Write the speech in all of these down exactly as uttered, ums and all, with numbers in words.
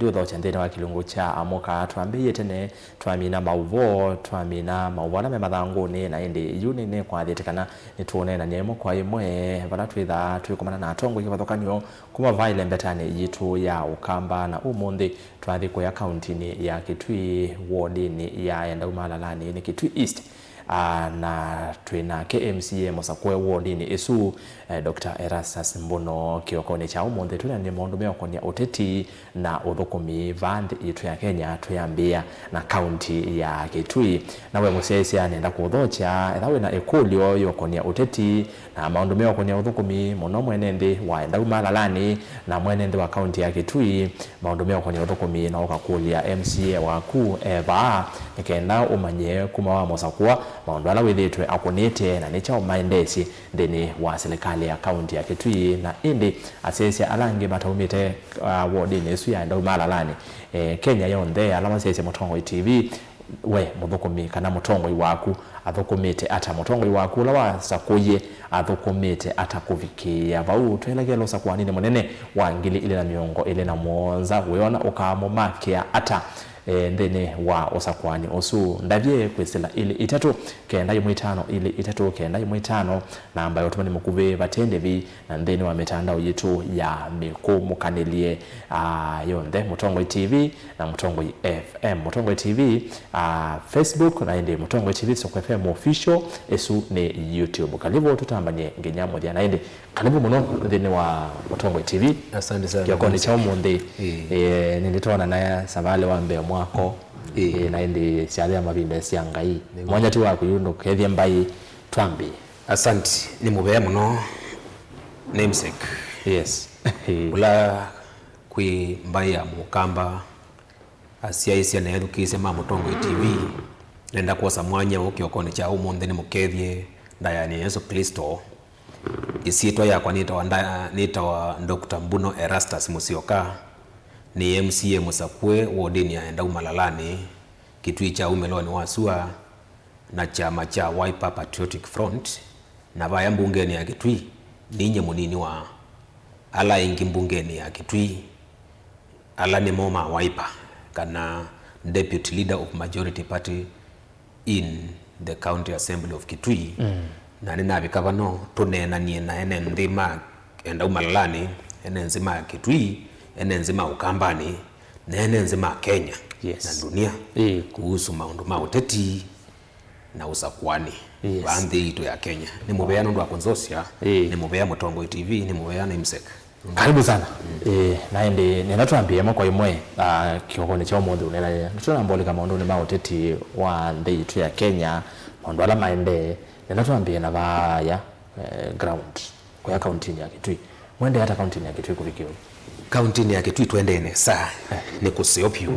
Twĩthokya nthĩnĩ wa kĩlungu kya amũka. Twambĩĩie tene, twamina maũvoo, twamina maũvoo ala me mathangũnĩ, na ĩndĩ yu nĩnĩkwathĩte kana nĩtũũneenany'a ĩmwe kwa ĩmwe vala twĩthaa twĩkomana na atongoi kĩvathũkany'o kuma vaa ĩlembetanĩ yitũ ya Ũkamba, na ũmũnthĩ twathi kũya kauntinĩ ya Kitui, wodinĩ ya Endau Malalanĩ, nĩ Kitui East. Ah, na twĩ nake M C A mũsakũe wodinĩ ĩsu, eh, Doctor Erastus Mbuno. Kĩokonĩ kya ũmũnthĩ twĩnanĩe maũndũ meũkonia ũteti na ũthũkũmi vaa nthĩ yitũ ya Kenya, twĩambĩĩa na kaunti ya Kitui. Na we mũsyaĩĩsya, nenda kũũthokya, ethĩwa wĩna ĩkũlyo yĩũkonia ũteti na maũndũ meũkonia ũthũkũmi, mũno mwene nthĩ wa Endau Malalanĩ na mwene nthĩ wa kaunti ya Kitui, maũndũ meũkonia ũthũkũmi, no ũkakũlya M C A waku e vaa, nĩ kenda ũmanye kuma wa mũsakũa maũndũ ala wĩthĩĩtwe akũnĩte na nĩ kyaũ maendeesye nthĩnĩ wa silikalĩ ya kaunti ya Kitui, na ĩndĩ asyaĩĩsya ala angĩ mataumĩte, ah, wodinĩ ĩsu ya Endau Malalanĩ, eh, Kenya yonthe, ala masyaĩĩsya Mũtongoi T V, we mũthũkũmi kana mũtongoi waku athũkũmĩte ata? Mũtongoi waku ũla wasakũie athũkũmĩte ata kũvikĩĩa vau? Twelekele ũsakũaninĩ mũnene wa ngili ilĩ na mĩongo ĩlĩ na mũonza, wĩona ũkamũmakĩa ata, eh, nthĩnĩ wa ũsakũani ũsu? Ndavye kwĩsĩla ilĩ itatũ kenda ĩmwe itano ilĩ itatũ kenda ĩmwe itano, namba ya ũtũmani mũkuvĩ vate ndĩvi, na nthĩnĩ wa mĩtandao yitũ ya mĩkũmũkanĩlye, ah, yonthe, Mũtongoi T V na Mũtongoi F M. Mũtongoi T V, ah, Facebook, na ĩndĩ Mũtongoi T V Soko F M Official, ĩsu nĩ YouTube. Karibu tũtambany'e nginya mũthya, na ĩndĩ karibu mũno nthĩnĩ wa Mũtongoi T V. Asante sana. Kĩokonĩ kya ũmũnthĩ, ĩĩ, eh, nĩndĩtwona na savalĩ wa mbee mwako, ĩĩ, eh, na ĩndĩ syathĩa mavinda sya Ngai. Nĩguo. Mwanya ti waku yu ndũkethye mbaĩ, twambĩĩe. Asante, nĩ mũvea mũno, namesake. Yes. Kũla kwĩ mbaĩ ya Mũkamba, asyaĩĩsya na ethukĩĩsya ma Mũtongoi T V, nenda kwosa mwanya ũũ kĩokonĩ kya ũmũnthĩ nĩmũkethye ndaĩanĩ ya Yesũ Klĩsto. Ĩsyĩtwa yakwa nĩtawa nda-, nĩtawa Doctor Mbuno Erastus Mũsyoka, nĩ M C A mũsakũe wodinĩ ya Endau Malalanĩ, Kitui kya umĩlonĩ wa sua, na kyama kya Wiper Patriotic Front, na vaya mbungenĩ ya Kitui, ninyie mũnini wa ala aingĩ mbungenĩ ya Kitui, ala nĩmo ma Wiper, kana Deputy Leader of Majority Party in the County Assembly of Kitui. Mm. Na nĩnavika vano tũneenanie na ene nthĩ ma Endau Malalanĩ, ene nthĩ ma Kitui, ene nthĩ ma Ũkambanĩ, na ene nthĩ ma Kenya, yes, na dunia, ĩĩ, kuhusu maũndũ ma ũteti na ũsakũani, yes, vaa nthĩ yitũ ya Kenya. Nĩ mũvea nũndũ wa kũnzosya, ĩĩ, nĩ mũvea Mũtongoi T V, nĩ mũvea namesake. Karibu sana. Mm. Eh, na ĩndĩ nenda twambĩĩe ĩmwe kwa ĩmwe, ah, kĩokonĩ kya ũmũnthĩ ũneenany'a. Nĩtũnamba ũlika maũndũnĩ ma ũteti wa nthĩ yitũ ya Kenya, maũndũ ala maendee. Nenda twambĩĩe na vaya, eh, ground. Kũya kauntinĩ ya Kitui. Mwendee ata kauntinĩ ya Kitui kũvikĩwa? Kauntinĩ ya Kitui twendee nesa. Eh. Nĩ kũseo vyũ.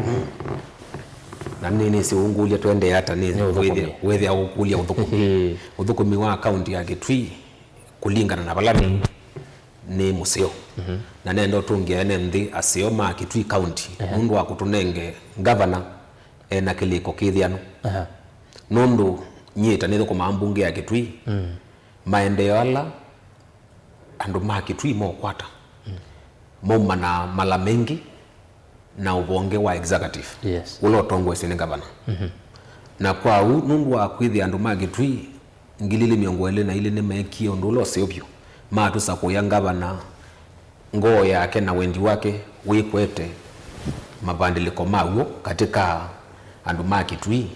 Na nĩ, nĩsĩ ũngũlya twendee ata nĩ, nĩ ũthũkũmi, wĩthĩa, wĩthĩa ũkũlya ũthũkũmi. Eh. Ũthũkũmi wa kaunti ya Kitui kũlingana na vala nĩ, nĩ mũseo. Mhm. Na nenda ũtũngĩa ene nthĩ aseo ma Kitui County, ehe, nũndũ wa kũtũnenge ngavana ena kĩlĩko kĩthĩanu. Aha. Nũndũ nyie ta nĩthũkũmaa mbunge ya Kitui, mm, maendeeo ala andũ ma Kitui mokwata, mm, maumana mala maingĩ na ũvonge wa executive, yes, ũla ũtongoesye nĩ ngavana. Mhm. Na kwa ũu, nũndũ wa kwĩthĩa andũ ma Kitui ngili ilĩ mĩongo ĩlĩ na ilĩ nĩmeekie ũndũ ũla ũseo vyũ, matũsakũĩa ngavana, ngoo yake na wendi wake wĩkwete mavandĩlĩko ma w'o katĩ ka andũ ma Kitui.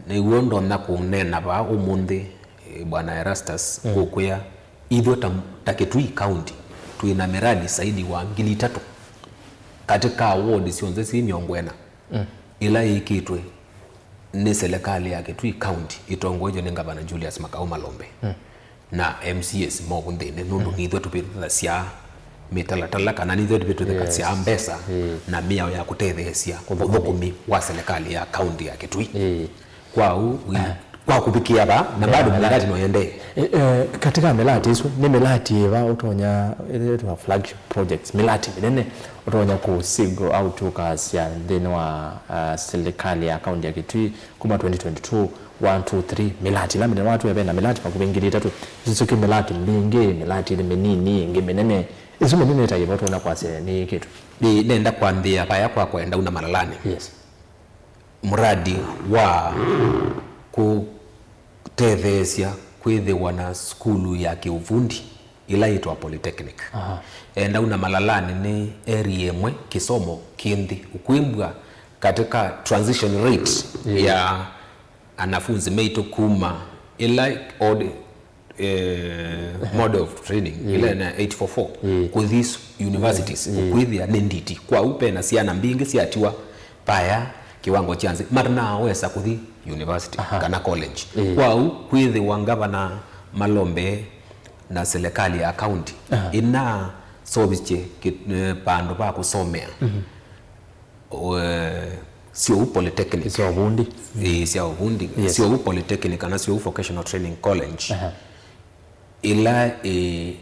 Nĩw'o ndonya kũneena vaa ũmũnthĩ, eh, Bwana Erastus, mm, ngũkwĩa, ithyĩ ta, ta Kitui County, twĩ na miradi zaidi wa ngili itatũ katĩ ka ward syonthe syĩ mĩongo ĩna, mm, ĩla yĩkĩtwe nĩ silikalĩ ya Kitui County ĩtongoetye nĩ Ngavana Julius Makau Malombe. Mm. Na M C As ma ũu nthĩnĩ, nũndũ, mm, nĩthyĩ tũvĩtũthasya mĩtalatala, kana nĩthyĩ tũvĩtũthasya, yes, mbesa, mm, na mĩao ya kũtetheesya ũthũkũmi, ũthũkũmi wa silikalĩ ya kaunti ya Kitui. Mm. Kwa ũu, wi-, kwa kũvikĩa vaa, na, yeah, bado mĩlati no yendee. Eh, eh, katika mĩlati ĩsu, nĩ mĩlati ĩva ũtonya, ĩla ĩtwa flagship projects, mĩlati mĩnene ũtonya kũ single out ũkasya nthĩnĩ wa, ah, silikalĩ ya kaunti ya Kitui kuma twenty twenty-two, one, two, three, mĩlati ĩla mĩnene watwĩa ve na mĩlati vakuvĩ ngili itatũ, ĩsu kĩ mĩlati mbingĩ, mĩlati ĩlĩ mĩnini, ĩngĩ mĩnene, Ĩsu nĩ nĩtaĩvo tũna kwasya nĩ kĩtu. Nĩ nenda kwambĩa vaya kwa kwenda una malalani. Yes. Muradi wa kũtetheesya kwĩthĩwa na sukulu ya kĩuvundi ĩla yĩtwa polytechnic. Aha. Enda una malalani nĩ area ĩmwe kĩsomo kĩ nthĩ ũkwĩmbwa katika transition rate. Yeah. Ya anafunzi maitũ kuma ĩla old, eh, model of training, ĩla na eight four four, kũthi s-, universities, kwĩthĩa nĩ nditi. Kwa u pena syana mbingĩ syatiwa vaya kĩwango kya nthĩ matanawesa kũthi university kana college. Kwa u kwĩthĩwa ngavana Malombe na serikali ya county ĩna sovisye kĩ-, eh, vandũ va kũsomea eh, Syou Polytechnic. Sya ũvundi. Ĩĩ, sya ũvundi. Yes. Syou Polytechnic kana Syou Vocational Training College. Aha. Ĩla ĩ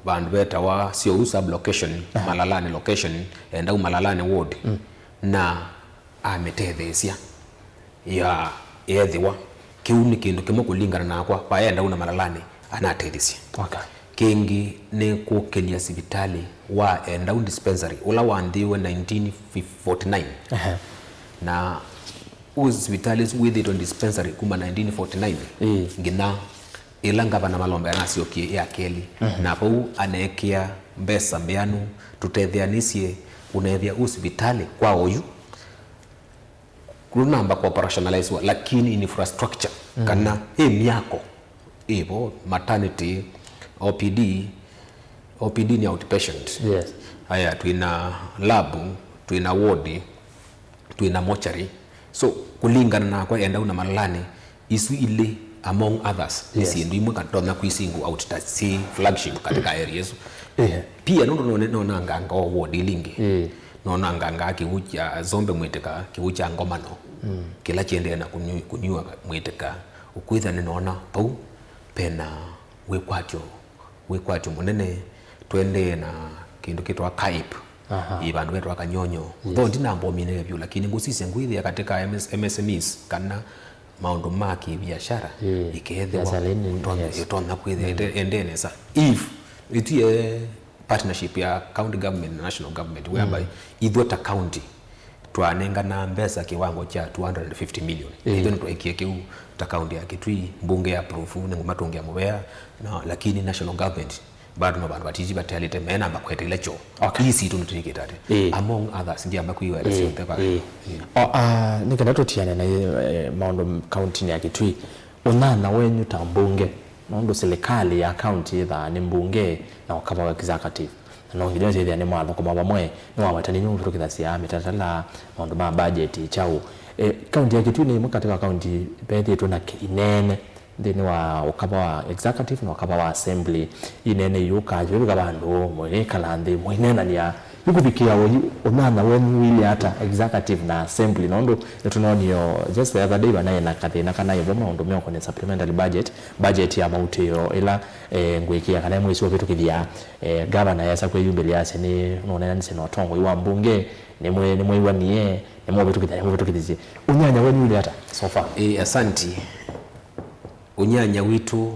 vandũ vetawa Syou sub location, Malalani location, endau Malalani ward. Na amĩtetheesya ya ethĩwa. Kĩu nĩ kĩndũ kĩmwe kũlingana nakwa, vaendau na Malalani anatethĩsye. Okay. Kĩngĩ nĩ kũkĩlya sivitalĩ wa Endau Dispensary, ũla wanthĩĩwe nineteen forty-nine. Ehe. Na ũ sivitalĩ ũsu wĩthĩĩtwe dispensary kuma nineteen forty-nine nginya ĩla ngavana Malombe anasyokie ya kelĩ. Na vau aneekĩa mbesa mbeanu tũtetheanĩsye ũneethĩa ũ sivitalĩ kwa oyu. Ndũnamba ku operationalizewa, lakini infrastructure, kana ĩ myako ĩvo, maternity, O P D, O P D nĩ outpatient. Yes. Aya, twĩna lab, twĩna ward, twĩna mortuary. So, kũlingana nakwa, Endau na Malalani, isu ilĩ, among others, nĩ syĩndũ imwe katonya kwi single out ta syĩ flagship katika area isu. Pia nũndũ none-, nonanganga o ward ilingĩ. Nonanganga kĩw'ũ kya Zombe Mwĩtĩka, kĩw'ũ kya Ngomano, kĩla kĩendee na kũnyu-, kũnyua Mwĩtĩka, ũkwĩtha nĩnona vau pena wĩkwatyo, wĩkwatyo mũnene. Twendee na kĩndũ kĩtwa Kaip, ĩ vandũ vetwa Kanyonyo. Though ndinamba ũminĩe vyũ, lakini ngũsisya ngwĩthĩa katika M S, M S M Es kana maũndũ ma kĩbiashara, ĩkeethĩwa ĩtonya kwĩthĩa ĩte-, ĩendee nesa. If ĩtie partnership ya county government na national government, whereby ithuĩ ta county twanengana mbesa kiwango kya two hundred and fifty million. Ithuĩ nĩtweekie kĩu ta county ya Kitui, mbunge ya approve, nĩngũmatũngĩa mũvea, no, lakini national government bado no vandũ vatiti vatialĩte, menamba kweteela kyoo. Okay. Ii sitũ nĩtwĩkĩte ati. Among others, ndiamba kwĩweta syonthe va. O, ah, nĩ kenda tũtiane na, eh, maũndũ kauntinĩ ya Kitui. Ũnyanya wenyu ta mbunge, nũndũ silikalĩ ya kaunti yĩthaa nĩ mbunge na ũkava wa executive, na no nginya ũsyĩthĩa nĩmwathũkũma vamwe, nĩwawetanie nĩ mũvĩtũkĩthasya mĩtalatala, maũndũ ma budget, kyaũ. E, kaunti ya Kitui nĩ ĩmwe katĩ wa kaunti vethĩĩtwe na kĩ-, inene nthĩnĩ wa ũkava wa executive na ũkava wa assembly. Inene iyũkaa yĩvika vandũ, mũikala nthĩ, mũineenany'a. Nĩkũvikĩa oyu, ũnyanya wenyu ũilye ata, executive na assembly? Nũndũ nĩtũnoonie o just the other day vanaĩ na kathĩna kana ĩvo maũndũ meũkonĩ supplementary budget, budget ya mautĩo ĩla, eh, ngwĩkĩa kana mwĩsĩ ũvĩtũkĩthya, eh, governor yesa kwĩyumbĩlya asya nĩ nũneenanisye na ũtongoi wa mbunge, nĩmwĩ-, nĩmwĩw'anie, nĩmũvĩtũkĩthya, nĩmũvĩtũkĩthisye. Ũnyanya wenyu ũilye ata so far? Ĩ, asanti. Ũnyanya witũ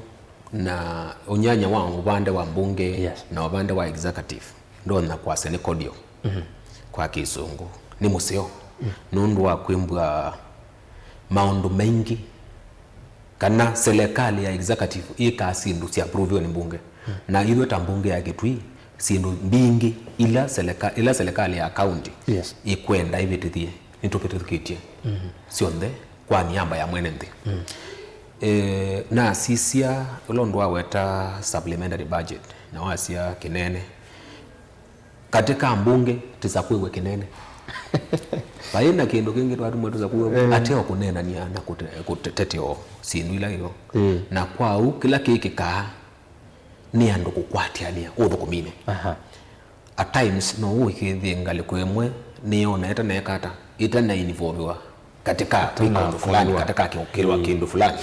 na ũnyanya wa ũvande wa mbunge na ũvande wa executive. Ndonya kwasya nĩ cordial kwa Kĩsũngũ, nĩ mũseo, nũndũ wa kwĩmbwa maũndũ maingĩ, kana selekalĩ ya executive ĩkaa syĩndũ sya approviwa nĩ mbunge. Na ithuĩ ta mbunge ya Kitui, syĩndũ mbingĩ ila seleka-, ila selekalĩ ya county ĩkwenda ĩvĩtĩthye, nĩtũvĩtũkĩtye syonthe kwa niaba ya mwene nthĩ. Eh, nasisya ũla ũndũ waweta supplementary budget, na wasya kĩnene, katĩ ka mbunge tĩsakwĩwe kĩnene. Vai na kĩndũ kĩngĩ twatumwa tũsakwĩwe ateo kũneenany'a na kũte-, kũteteo syĩndũ ila ĩvo. Na kwa ũu, kĩla kĩkĩkaa nĩ andũ kũkwatĩanĩa ũthũkũminĩ. At times, no ũĩkĩĩthye ngalĩko ĩmwe nĩyona ĩtaneeka ata, ĩtanainvolviwa katika kwĩka ũndũ fulani, katika kĩũkĩlwa kĩndũ fulani.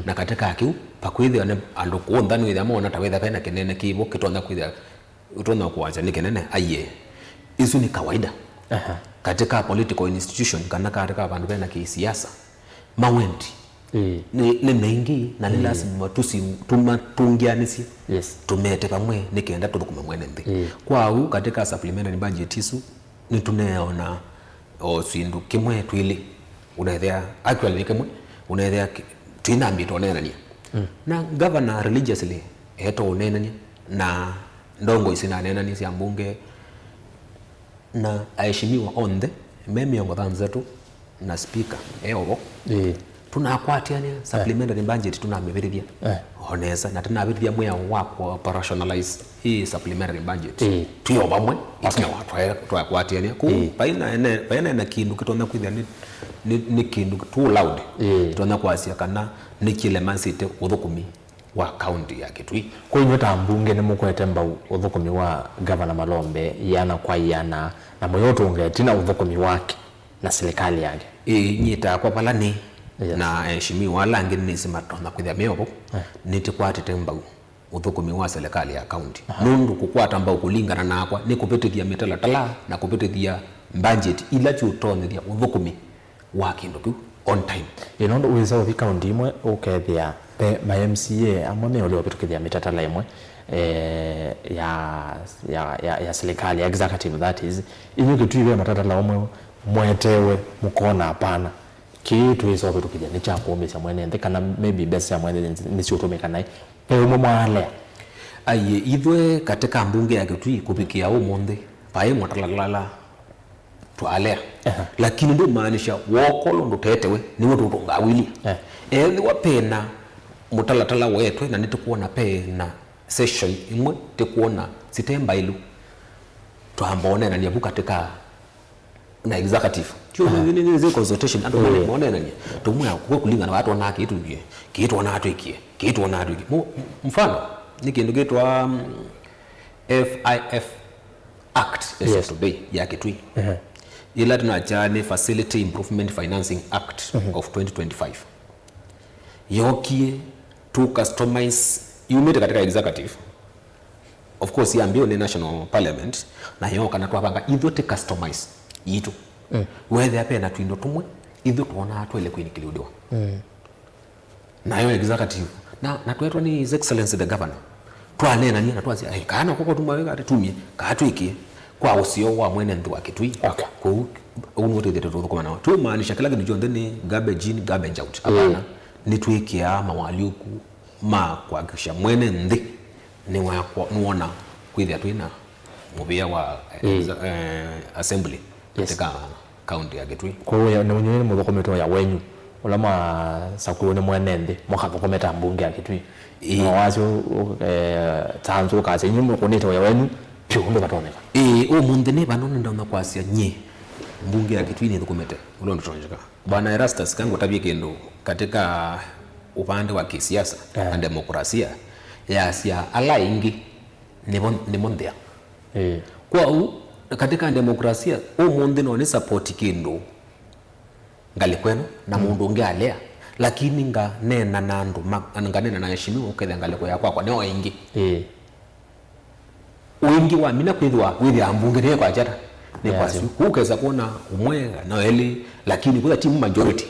Na katika kĩu, vakwĩthĩwa nĩ andũ kũntha nĩwĩthĩa mona ta wĩtha vena kĩnene kĩvo kĩtonya kwĩthĩa ũtonya kũwasya nĩ kĩnene, aiee. Isu nĩ kawaida. Katika political institution, kana katika vandũ vena kĩsiasa, mawendi Ĩĩ. Nĩ, nĩ maingĩ na nĩ lasima tũsi-, tũmatũngĩanĩsye, yes, tũmete vamwe nĩ kenda tũthũkũme mwene nthĩ. Ĩĩ. Kwa ũu, katika supplementary budget isu, nĩtũneona o syĩndũ kĩmwe twĩlĩ, ũnethĩa, actually nĩ kĩmwe, ũnethĩa kĩ-, twĩnambĩte ũneenany'a. Mm. Na governor religiously eto ũneenany'a, na ndongo isu naneenany'a sya mbunge, na aheshimiwa onthe me mĩongo thanthatũ na speaker e ovo. Ĩĩ. Tũnakwatĩanĩa, eh, supplementary budget tũnamĩvĩtĩthya, eh, o nesa, na tũnavĩtĩthya mwĩao wa ku operationalize ĩ supplementary budget. Ĩĩ. Twĩ o vamwe, okay, ĩtina wa twae-, twakwatĩanĩa. Kũu, ĩĩ, vaina ene-, vaina ena kĩndũ kĩtonya kwĩthĩa nĩ, nĩ, nĩ kĩndũ too loud. Ĩĩ. Kĩtonya kwasya kana nĩ kĩlemasĩte ũthũkũmi wa kaunti ya Kitui. Kwa inyuĩ ta mbunge nĩmũkwete mbau ũthũkũmi wa Gavana Malombe iana kwa iana, na mũyũtũnga ĩtina ũthũkũmi wake na silikalĩ yake? Ĩĩ, nyie takwa vala nĩ, yes, na aheshimiwa ala angĩ nĩnĩsĩ matonya kwĩthĩa me ovo, eh, nĩtĩkwatĩte mbau ũthũkũmi wa silikalĩ ya kaunti. Aha. Nũndũ kũkwata mbau kũlingana nakwa nĩ kũvĩtĩthya mĩtalatala na kũvĩtĩthya budget ila syũtonyethya ũthũkũmi wa kĩndũ kĩu on time. Ĩ, nũndũ wĩsa ũthi kaunti imwe ũkethĩa ve ma M C A amwe meũlea ũvĩtũkĩthya mĩtatala ĩmwe, eh, ya, ya, ya, ya silikalĩ, ya executive, that is. Inyuĩ Kitui ve matatala ũmwe mwetewe mũkona hapana, kĩĩ twĩsa ũvĩtũkĩthya nĩ kya kũũmĩsya mwene nthĩ, kana maybe mbesa sya mwene nthĩ nĩsiũtũmĩka naĩ? Ve ũmwe mwaalea? Aiee, ithyĩ katika mbunge ya Kitui kũvikĩa ũmũnthĩ, vaĩ mũtalatala twalea. Aha. Lakini ndũmaanisha wokolo ndũtetewe, nĩwe tũtũngaa wili. Eh. Ethĩwa pena mũtalatala weetwe na nĩtũkwona pena session imwe tĩkwona site mbaĩlu, twamba ũneenany'a vu katika na executive. Tio, aha, nĩ, nĩ, nĩ consultation, andũ, mm, mone-, moneenany'a. Tũmwĩa kwa kũlingana na twonaa kĩĩ twĩkie, kĩĩ twonaa twĩkie, kĩĩ twonaa twĩkie. Mu-, mfano, nĩ kĩndũ kĩtwa, mm, F I F Act, as of, yes, today, ya Kitui. Ehe. Ĩla tũnakya nĩ Facility Improvement Financing Act, mhm, of twenty twenty-five. Yokie to customize, yumĩte katika executive. Of course, yambĩwe nĩ National Parliament, na yooka na twavanga ithyĩ tĩ customize yitũ. Mm. Wethĩa pena twindo tũmwe, ithyĩ twonaa twaĩle kwĩnikĩlĩũlĩwa. Mm. Nayo executive, na, na twetwa nĩ His Excellency the Governor, twaneenania na twasya, "Ĩ, kana koko tuma wĩka atĩ tumie, kaa twĩkĩe kwa ũseo wa mwene nthĩ wa Kitui." Okay. Kwoou, ũu nĩw'o twĩthĩĩtwe tũthũkũma nao. Tũimaanisha kĩla kĩndũ kyonthe nĩ garbage in, garbage out. Hapana, mm, nĩtwĩkĩaa mawalyũku ma kuhakikisha mwene nthĩ nĩwakwa-, nĩwona kwĩthĩa twĩ na mũvĩa wa, eh, mm, exa-, eh, assembly, yes, katika kaunti ya Kitui. Kwoou ya, nĩ ũnyuĩ mũthũkũmĩte wĩa wenyu, ũla mwasakuiwe nĩ mwene nthĩ, mũkathũkũme ta mbunge ya Kitui. Ĩĩ. No wasyo, eh, tanzu ũkasya, inyuĩ mũkũnĩte wĩa wenyu, pyũ ũndũ vatonyeka. Ĩĩ, ũmũnthĩ nĩ vano nĩndonya kwasya nyie, mbunge ya Kitui nĩthũkũmĩte, ũla ũndũ tonyeka. Bwana Erastus, kangũtavye kĩndũ katika upande wa kisiasa, eh, na demokrasia, yasya ala aingĩ nĩvo, nĩmo nthĩa. Eh. Kwoou, katika demokrasia, ũmũnthĩ no nĩ support kĩndũ ngalĩko ĩno, na, mm, mũndũ ũngĩ alea, lakini nganeena na andũ ma-, nganeena na aheshimiwa ũkethĩa ngalĩko ya kwakwa nĩyo aingĩ. Eh. Ũingĩ wa mina kwĩthĩwa wĩthĩaa mbunge nĩyo ĩkwakya ata? Nĩ, yeah, kwasyo. Kũu ũkesa kwona ũmwe na elĩ, lakini kwĩthwa ti majority.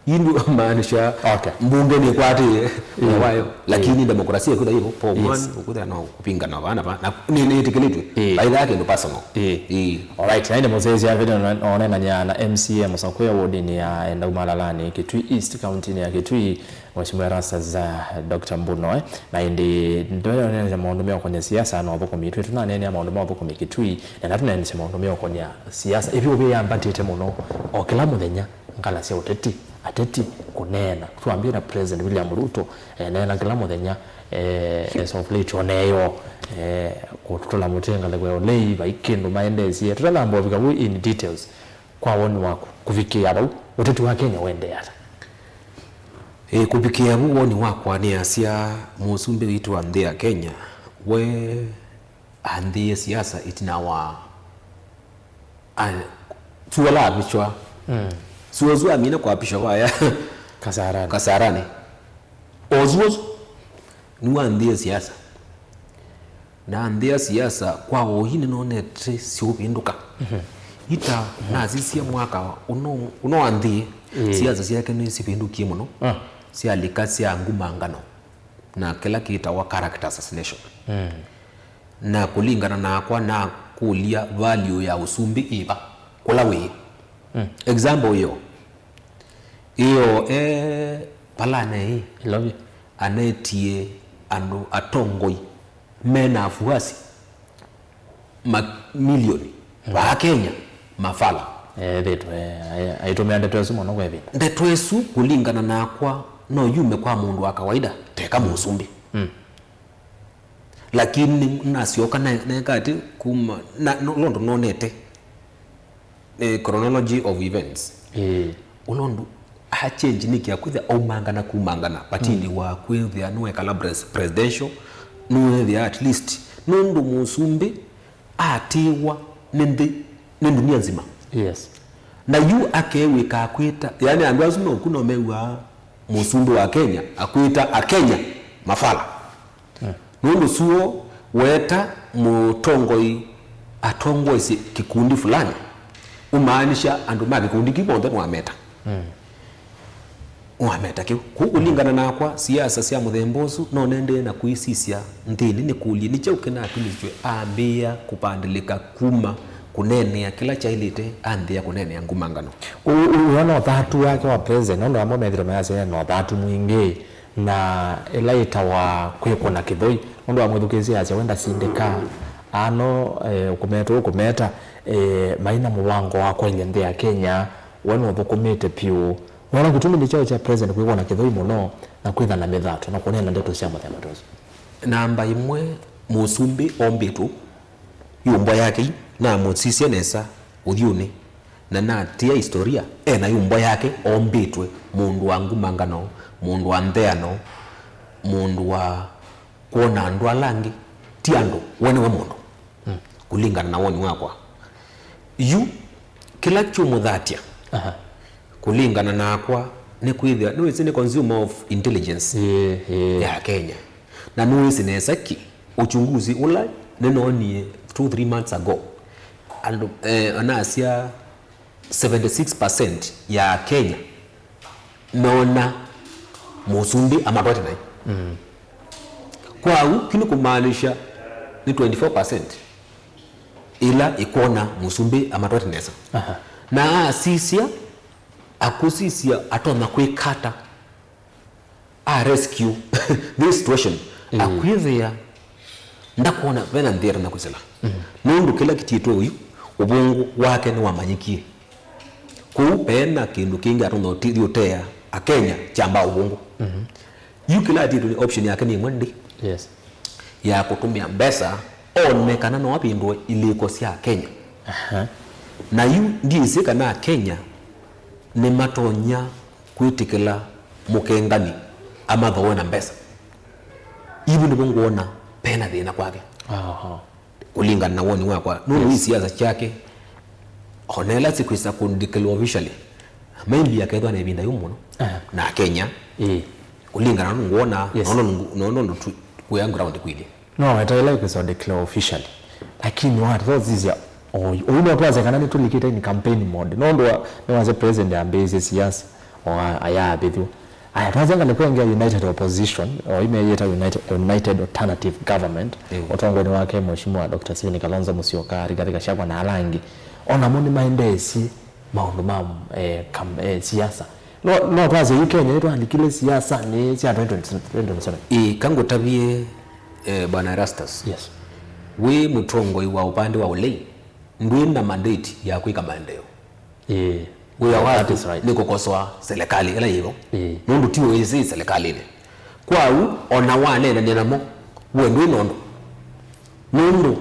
Ĩndĩ maanisha, okay, mbunge nĩkwatĩĩe, mm, wĩa wayo. Lakini, mm, demokrasia ĩkwĩthwa yĩvo, form, yes, one, ũkwĩthwa no kũpingana vaa na vaa. Na nĩ, nĩĩtĩkĩlĩtw'e. Mm. Vaithaa kĩndũ personal. Mm. Mm. Alright, na ĩndĩ mũsyaĩĩsya vĩndĩ oneenany'a na M C A mũsakũe wodinĩ ya Endau Malalani, Kitui East, kauntinĩ ya Kitui, Mheshimiwa Erastus, uh, Doctor Mbunoe, na ĩndĩ ndoneenesya maũndũ meũkonya siasa na ũthũkũmi. Twĩ tũnaneenea maũndũ ma ũthũkũmi Kitui, na ĩla tũneenesya maũndũ meũkonya siasa, ĩvyũvĩ yambatĩte mũno. O kĩla mũthenya, ngala sya ũteti, ateti, kũneena. Twambie na President William Ruto, eh, neena kĩla mũthenya, eh, as of late, oneeo, eh, kũtũla mũtĩ ngalĩko ya ũlei, vai kĩndũ maendeesie. Tũtanamba ũvika vu in details, kwa woni waku, kũvikĩĩa vau, ũteti wa Kenya ũendee ata? Ĩ, kũvikĩĩa vu woni wakwa nĩasya mũsumbĩ witũ wa nthĩ ya Kenya, we anthĩie siasa ĩtina wa, a, suala apishwa. Mm. Suozu amina kuapishwa vaya Kasarani. Kasarani. Ozuozu nĩwanthĩie siasa. Na nthĩa siasa kwa ũi nĩnonete siũvĩndũka. Mhm. Ita nasisye mwaka ũno, ũno wa nthĩ, ĩĩ, siasa syake nĩsivĩndũkie mũno, ah, syalika sya ngumangano na kĩla kĩtawa character assassination. Mm. Na kũlingana nakwa, nakũlya value ya ũsumbĩ ĩva kũla wĩ. Mm. Example ĩyo, ĩyo e palane ĩ, Ilovi, anetie andũ atongoi mena afuasi mamilioni, mm, vaa Kenya, mafala. Ethĩtwe aitũmĩa ndeto ĩsu mũno kwa ĩvinda. Ndeto ĩsu kũlingana nakwa no yume kwa mũndũ wa kawaida, teka mũsumbĩ. Mm. Lakini nasyoka na- neka ati kuma na- no- londo nonete, eh, chronology of events. Ĩĩ. Ũla ũndũ a change nĩkĩa kwĩthĩa aumangana kumangana patini, mm, wa kwĩthĩa nĩwekala pres- presidential, nĩwĩthĩa at least nũndũ mũsumbĩ atĩwa nĩ nthĩ, nĩ ndunia nzima. Yes. Na yu akewĩka akwĩta, yani andũ asu noku no mew'aa mũsumbĩ wa Kenya akwĩta Akenya mafala. Mm. Nũndũ suo weta mũtongoi atongoesye kĩkundi fulani, ũmaanisha andũ ma kĩkundi kĩu monthe nĩwameta. Mm. Nĩwameta kĩu. Kũu kũlingana nakwa, siasa sya mũthemba ũsu no nendee na kũisisya nthĩnĩ nĩkũlye nĩ kyaũ kĩnatumisye ambĩĩa kũpandĩlĩka kuma kũneenea kĩla kyaĩlĩte anthĩa kũneenea ngumangano. Ũ- ũ- ũyona ũthatu wake wa president, nũndũ amwe methĩtwe mayasya ena ũthatu mwingĩ, na ĩla yĩtawa kwĩkũna kĩthũi, nũndũ wa mwĩthukĩĩsya yasya we ndasindĩka ano, eh, ũkũmeta ũkũmeta, eh, maina mũvango wa kwaĩlya nthĩ ya Kenya, we nũthũkũmĩte pyũ. Wona kĩtumi nĩ kyaũ kya president kwĩkũna kĩthũi mũno na kwĩtha na mĩthato na kũneena ndeto sya mũthemba ta ũsu? Namba ĩmwe, mũsumbĩ ombĩtwe yũmbo yake yu, namũsisya nesa ũthyũnĩ, na natĩa historia, ena yũmbo yake ombĩtwe, mũndũ wa ngumangano, mũndũ wa ntheano, mũndũ wa kwona andũ ala angĩ ti andũ, we nĩwe mũndũ. Mm. Kũlingana na woni wakwa. Yu, kĩla kyũmũthatya, aha, kũlingana nakwa, nĩ kwĩthĩa, nĩwĩsĩ nĩ consumer of intelligence, ĩĩ, ĩĩ, ya Kenya. Na nĩwĩsĩ nesa ki, uchunguzi ũla nĩnoonie two, three months ago, andũ, eh, anasya seventy six percent ya Kenya meona mũsumbĩ amatwate naĩ. Mm. Kwa u, kĩu nĩ kũmaanisha nĩ twenty four percent ĩla ĩkwona mũsumbĩ amatwate nesa. Aha. Na asisya, akũsisya atonya kwĩka ata a rescue this situation, mm, akwĩthĩa ndakwona vena nthĩ atonya kwĩsĩla. Mm. Nũndũ kĩla kĩtiĩtwe ũyu, ũvũngũ wake nĩwamanyĩkie. Kũu vena kĩndũ kĩngĩ atonya ũti- ũtea Akenya kyamba ũvũngũ. Mhm. Yu kĩla atiĩtwe nĩ option yake nĩ ĩmwe ndĩ, yes, ya kũtũmĩa mbesa one kana no avĩndũe ilĩko sya Kenya. Aha. Na yu ndiĩsĩ kana Akenya nĩmatonya kwĩtĩkĩla mũkengani amathooe na mbesa. Ivu nĩvo ngwona pena thĩna kwake. Aha. Kũlingana na woni wakwa, nũndũ, yes, ii siasa syake, ona ĩla sikwĩsa kũndĩkĩlwa officially, maybe akethwa na ĩvinda yũmũ mũno, aha, na Kenya. Ĩĩ. Kũlingana na ngwona, yes, nono ngu- nono ndu tu- kuya ground kwĩlĩ. No weta ĩla ĩkwĩsa declare officially. Lakini watũthosisya oyu. Oyu no twasya kana nĩtũlikĩte in campaign mode. Nũndũ wa- nĩwasya president ambĩĩsye siasa. O a- ayavĩthw'a. Aya, twasya ngalĩko ĩngĩ ya United Opposition, o ĩmeyĩta United, United Alternative Government, mm, ũtongoinĩ wake Mheshimiwa Doctor Stephen Kalonzo Musyoka, Rigathi Gachagua na ala angĩ. O namo nĩmaendeesye maũndũ ma, eh, kam- eh, siasa. No, no twasye yu Kenya nĩtwalikile siasanĩ sya twenty twenty-seven. Ĩĩ, kangũtavye, eh, Bwana Erastus. Yes. Wĩ mũtongoi wa ũvande wa ũlei, ndwĩ na mandate ya kwĩka maendeeo. Ĩĩ. Wĩa waku, that is right, nĩ kũkosoa serikali ĩla yĩvo. Ĩĩ. Nũndũ ti ũĩsĩ serikalinĩ. Kwa u, ona waneenany'a namo, we ndwĩ na ũndũ. Nũndũ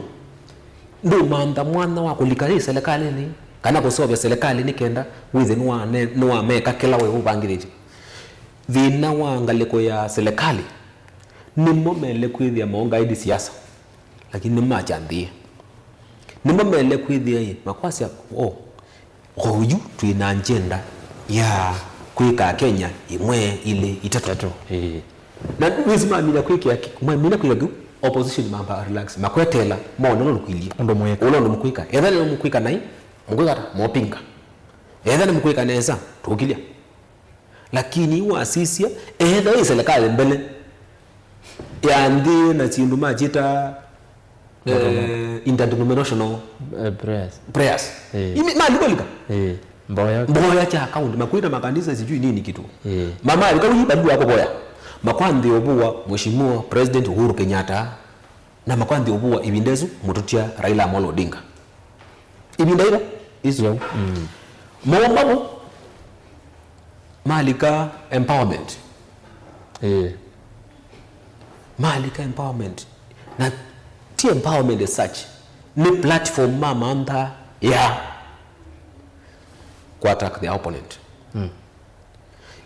ndũmantha mwanya wa kũlika yĩ serikalinĩ, kana kũseũvya serikali nĩ kenda wĩthĩe nĩwane- nĩwameka kĩla we ũvangĩthĩtye. Thĩna wa ngalĩko ya serikali, nĩmo mele kwĩthĩa maũngaĩndi siasa, lakini nĩmakyanthĩie. Nĩmo mele kwĩthĩa ĩ, makwasya, o, oyu twĩ na agenda ya kwĩka Akenya ĩmwe, ilĩ, itatũ. Itatũ, ĩĩ. Na nĩsĩ mamina kwĩkĩa ki- mamina kwĩka kĩu, opposition mamba relax, makwetela mone ũla ũkwĩlye. Ũndũ mwĩka. Ũla ũndũ mũkwĩka. Etha nĩ mũkwĩka naĩ, Mũkwĩka ata? Mopinga. Etha nĩ mũkwĩka nesa, tũkilya. Lakini wasisya, etha ĩ serikali mbele, ya nthĩ na syĩndũ makyĩta, eh, interdenominational Eh, prayers. prayers. Eh. Imi, malikuwa lika? Eh, mboya. Mboya cha account, makwĩta makanisa sijui nini kitu. Eh. Mama alika wĩ barua ya kũvoya. Makwanthĩ ũvũwa Mheshimiwa President Uhuru Kenyatta, na makwanthĩ ũvũwa ivinda ĩsu mũtũtia Raila Amolo Odinga. Ivinda ĩla ĩsu. Yau. Mm. Mowau mavo malika empowerment. Eh. Malika empowerment. Na ti empowerment as such. Nĩ platform mamantha ya ku attack their opponent. Mm.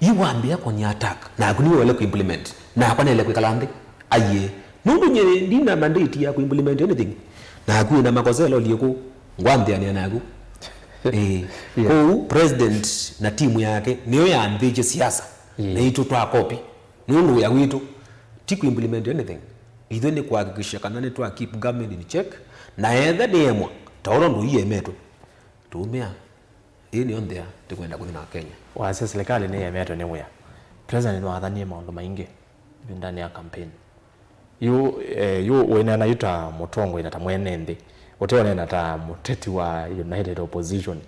Yu wambĩa kũnya attack, naku nĩwe ũle kũimplement, nakwa nĩle kwĩkala nthĩ. Aiee. Nũndũ nyie ndina mandate ya kũimplement anything. Naku wĩna makosa ĩla ũliĩ kũ, ngwanthĩanĩa naku. Ĩĩ. Yeah. Kwoou president na timu yake nĩyo yambĩĩtye siasa. Yeah. Naitũ twa copy. Nũndũ wĩa witũ ti kũimplement anything. Ithyĩ nĩ kũhakikisha kana nĩtwa keep government in check. Na etha nĩyemwa, ta ũla ũndũ iyemetwe, tũũmĩa. Ĩĩ nĩyo nthĩa tũkwenda kũthi na Kenya. Wasya serikali nĩyemetwe nĩ wĩa. President nĩwathanie maũndũ maingĩ ĩvindanĩ ya campaign. Yu, eh, yu wĩneena yu ta mũtongoi na ta mwene nthĩ. Ũteũneena ta mũteti wa United Opposition.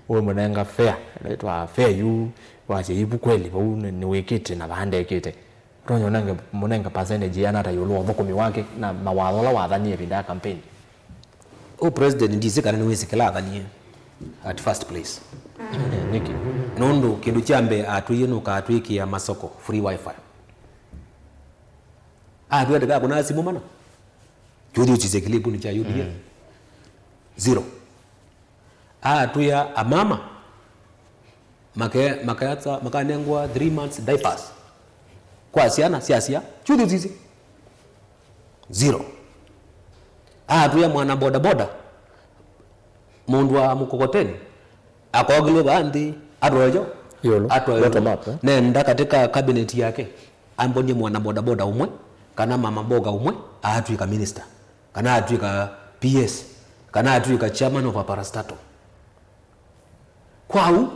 Ũmũnenga fair, ĩla yĩtwa fair yu, wasya ivu kweli vau nĩ, nĩwĩkĩte na vaa ndekĩte. Ũtonya ũnenge, mũnenge percentage yĩana ata ĩũlũ wa ũthũkũmi wake na mawatho ala wathanie ĩvinda ya campaign? Ũ president ndisĩ kana nĩwĩsĩ kĩla athanie at first place. Eh, nĩkĩ? Nũndũ kĩndũ kya mbee atwĩie nũkatwĩkĩa masoko free wifi. Atwĩa ndĩkakũna simũ mana. Kĩũthi ũsisye kĩlĩpunĩ kya U D A. Mm. Zero. Atwĩa amama make-, makayatsa, makanengwa three months diapers kwa syana syasya. Kĩũthi ũsisye. Zero. Atwĩa mwana bodaboda, mũndũ wa mkokoteni, akokilwe vaa nthĩ, atwaĩwe kyo? Ĩũlũ. Atwaĩwe. Bottom up, eh? Nenda katika cabinet yake, ambonie mwana bodaboda ũmwe, kana mama mboga ũmwe, aatw'ĩka minister, kana atw'ĩka P S, kana atw'ĩka chairman of a parastatal. Kwa ũu,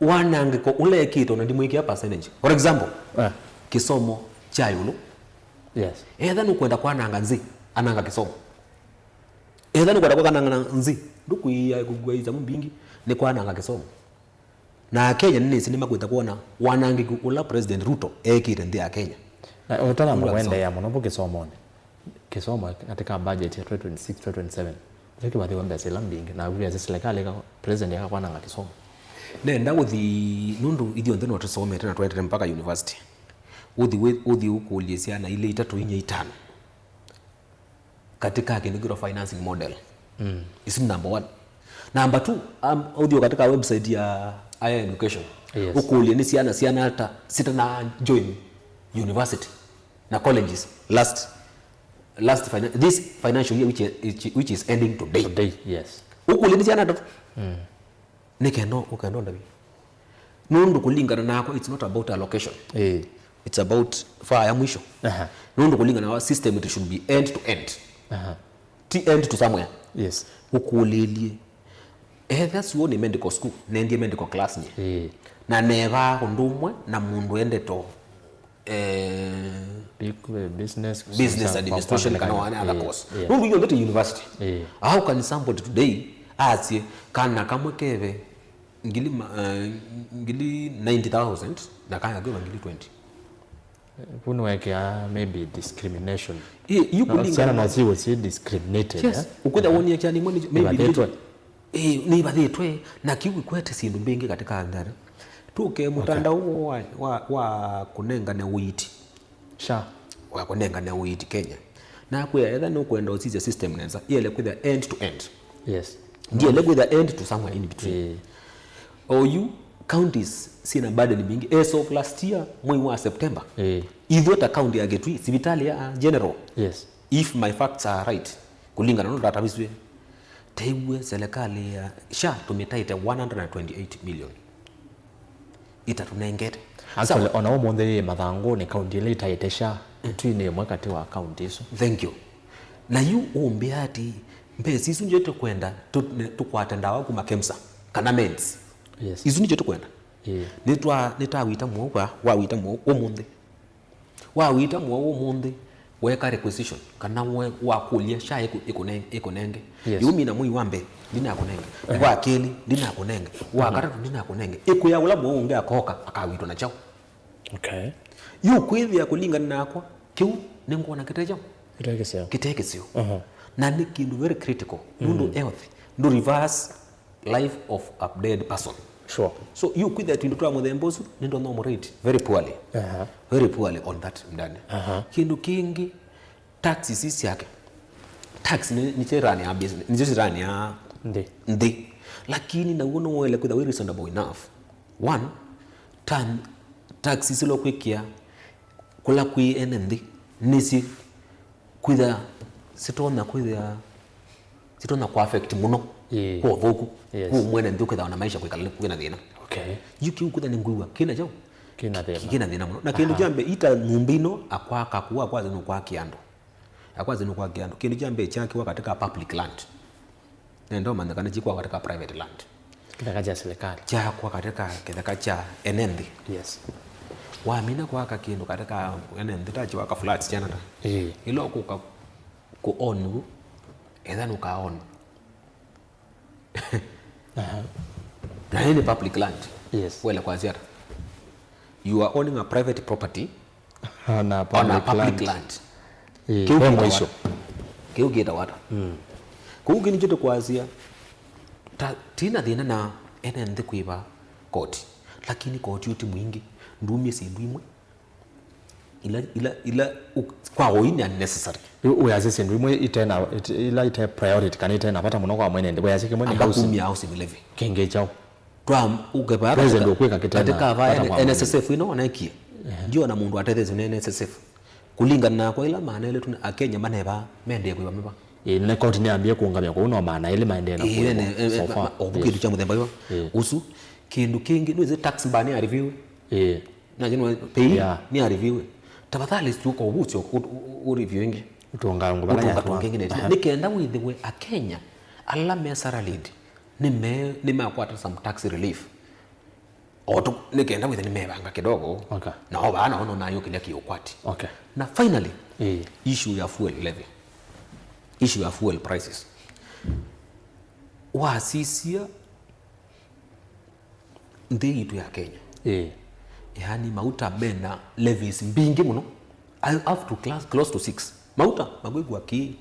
wanangĩko ũla ekĩte ona ndimwĩkĩa percentage. For example, eh, kĩsomo kya ĩũlũ. Yes. Etha nũkwenda kwananga nzĩ, ananga kĩsomo. Etha nũkwenda kwananga nzĩ, ndũkwĩĩa kũkua isamu mbingĩ, nĩ kwananga kĩsomo. Na Akenya nĩnĩsĩ nĩmakwĩta kwona wanangĩku ũla President Ruto ekĩte nthĩ ya Kenya. Na ũtanamba kwendeea mũno vu kĩsomonĩ. Kĩsomo katika budget ya twenty twenty-six, twenty twenty-seven, nĩkyo kĩvathĩwe mbesa ila mbingĩ, na wĩasya serikali ĩka-, president akakwananga kĩsomo. Nenda ũthi, nũndũ ithyonthe no tũsomete na twaetete mpaka university. Ũthi wĩ-, ũthi ũkũlye syana ilĩ, itatũ, inya, itano katika kĩndũ kĩtwa financing model. Mm. Isu ni number one. Number two, um, ũthi katika website ya Higher Education. Yes. Ũkũlye nĩ syana, syana ata sitana join university na colleges last, last finan-, this financial year which is, which is ending today. Today, yes. Ũkũlye nĩ syana ata. Mm. Nĩ kenda, ũkenda ũndavye. Nũndũ kũlingana nakwa, it's not about allocation. Eh. It's about faa ya mwisho. Aha. Nũndũ kũlingana na system, it should be end to end. Aha. Ti end to somewhere. Yes. Ũkũlĩlye. Etha suo nĩ medical school, nendie medical class nye. Eh. Na nevaa ũndũ ũmwe na mũndũ endeto eh, Big, eh, business, business some administration, public kana wana other, eh, course. Yeah. Nũndũ ithyonthe tĩ university. Eh. How can somebody today asye kana kamwe keve ngili ma-, eh, ngili ninety thousand na kaya keva ngili twenty? Vu nĩwekea maybe discrimination. Eh, yu no, kũlingana syana na no syĩw'e syĩ discriminated, yes, eh? Ũkwĩtha wonie kyani mwe maybe ivathĩtwe. Ĩĩ, nĩivathĩtwe, na kĩu kĩkwete syĩndũ mbingĩ katika nthara. Tũke mũtandao wa, wa, wa kũnengane ũiiti. SHA. Wa kũnengane ũiiti Kenya. Nakwĩa, etha nũkwenda ũsisya system nesa, ĩele kwĩthĩa end to end. Yes. Ndiele kwĩthĩa end to somewhere in between. Ĩĩ. Oyu, counties syĩna burden mbingĩ. As of last year, mwei wa September, ĩĩ, ithyĩ ta county ya Kitui, sivitalĩ ya general, yes, if my facts are right, kũlingana na ũndũ ndatavisw'e, tew'e serikali ya SHA tũmĩtaĩte one hundred and twenty-eight million. Itatũnengete. Actually, sawa, ona ũmũnthĩ yĩ mathangũnĩ, kaunti ĩla ĩtaĩte SHA, mm, Kitui nĩ ĩmwe katĩ wa kaunti isu. Thank you. Na yu ũmbĩa ati, Mbesa isu ndio tũkwenda tũ-, ne-, tũkwate ndawa kuma KEMSA kana meds. Yes. Isu ndio tũkwenda. Ĩĩ. Nĩtwa-, nĩtawita mũo kwa, wawita mũo ũmũnthĩ. Wawita mũo ũmũnthĩ, weka requisition, kana we-, wakũlya SHA ĩkũ-, ĩkũne-, ĩkũnenge. Yes. Yumina mwei wa mbee, ndinakũnenge. Wa kelĩ, ndinakũnenge. Wa katatũ, ndinakũnenge. Ĩkũya ũla mũo ũngĩ akoka, akawitwa na kyaũ. Okay. Yu kwĩthĩa kũlingana nakwa, kĩu nĩngwona kĩte kyaũ. Kĩte kĩseo. Kĩte kĩseo. Mhm. Na nĩ kĩndũ very critical. Nũndũ health, ndũ reverse life of a dead person. Sure. So, yu kwĩthĩa twĩndũ twa mũthemba ũsu, nĩndona ũmũrate very poorly. Aha. Very poorly on that mndani. Aha. Kĩndũ kĩngĩ, tax ici syake. Tax nĩ, nĩkyo irani ya business, nĩkyo irani ya Nthĩ. Nthĩ. Lakini naw'o nĩwoele kwĩthĩa wĩ reasonable enough. One, ta-, tax isu ila ũkwĩkĩa kũla kwĩ ene nthĩ, nĩsĩ kwĩthĩa sitonya kwĩthĩa, sitonya kũ affect mũno Ĩĩ. kwa ũthũku. Yes. Kwa mwene nthĩ ũkĩthawa na maisha kwĩkala kwĩna thĩna. Okay. Yu kĩu kwĩthĩa nĩ ngwĩw'a kĩna kyaũ. Kĩna thĩna. Kĩna thĩna mũno. Na kĩndũ kya mbee, ita nyũmba ino akwaka kũu, akwaze nũkwakĩa andũ. Akwaze nũkwakĩa andũ. Kĩndũ kya mbee kyakĩwa katika public land. Nenda ũmanye kana kĩkwakwa katika private land. Kĩtheka kya serikali. Kyakwa katika kĩtheka kya ene nthĩ. Yes. Wamina kwaka kĩndũ katika ene nthĩ, ta kyĩwaka flats kyana ta. Ĩĩ. Ĩla ũkũka kũ own w'o, etha nũka own. Aha. Na hii ni public land. Yes. Wele kwasya ata? You are owning a private property On a on a public public land. Land. Ĩĩ, Kĩu ve kĩtawa mũisyo. Kĩu kĩtawa ata? Kũu kĩnĩ kyo tũkwasya, ta, tina thĩna na ene nthĩ kwĩva koti. Lakini koti ũti mwingĩ, ndumie syĩndũ imwe ila, ila, ila u-, kwa ũini unnecessary. Yu ũyasya syĩndũ imwe ite na, ite, ila ite priority kana ite na vata mũno kwa mwene nthĩ. Wĩyasya kĩmwe nĩ Amba housing. Kumia housing levy. Kĩngĩ kyaũ? Twa ũkeva President ũkwĩka kĩtena katika va vata kwa N S S F ino wanaekie. Ndio na mũndũ atetheesyo nĩ N S S F. Kũlingana na kwa ila maana ĩlĩ tuna Akenya maneva mendee kwĩva meva. Ĩĩ, na koti nĩyambie kũũngamĩa kũu no maana elĩ maendee na Ĩĩ, kũĩvwa ne- eh, so eh, far. ma- ovu kĩndũ kya mũthemba ĩva. Ĩĩ. Ũsu kĩndũ kĩngĩ nĩwĩsĩ tax mba nĩ areview. Ĩĩ. Na jino pei Yeah. Nĩ areview. Tafadhali siuka ũvusyo ũreview ĩngĩ. Ũtũnga ngũvala Ũtũnga yatwa. tũngĩ ngĩ nĩ Aha. Nĩkenda wĩthĩwe Akenya ala me salaried nĩ me nĩ makwata some tax relief. O tu nĩkenda wĩthĩwe nĩ mevanga kidogo. Okay. Na o vaa nao nona yũkĩlya kĩũkwati. Okay. Na finally, Ĩĩ. Issue ya fuel levy. Issue ya fuel prices. Wasisya nthĩ yitũ ya Kenya. Ĩĩ. Yaani mauta mena levies mbingĩ mũno. I have to class, close to six. Mauta, makwĩkwa kĩĩ,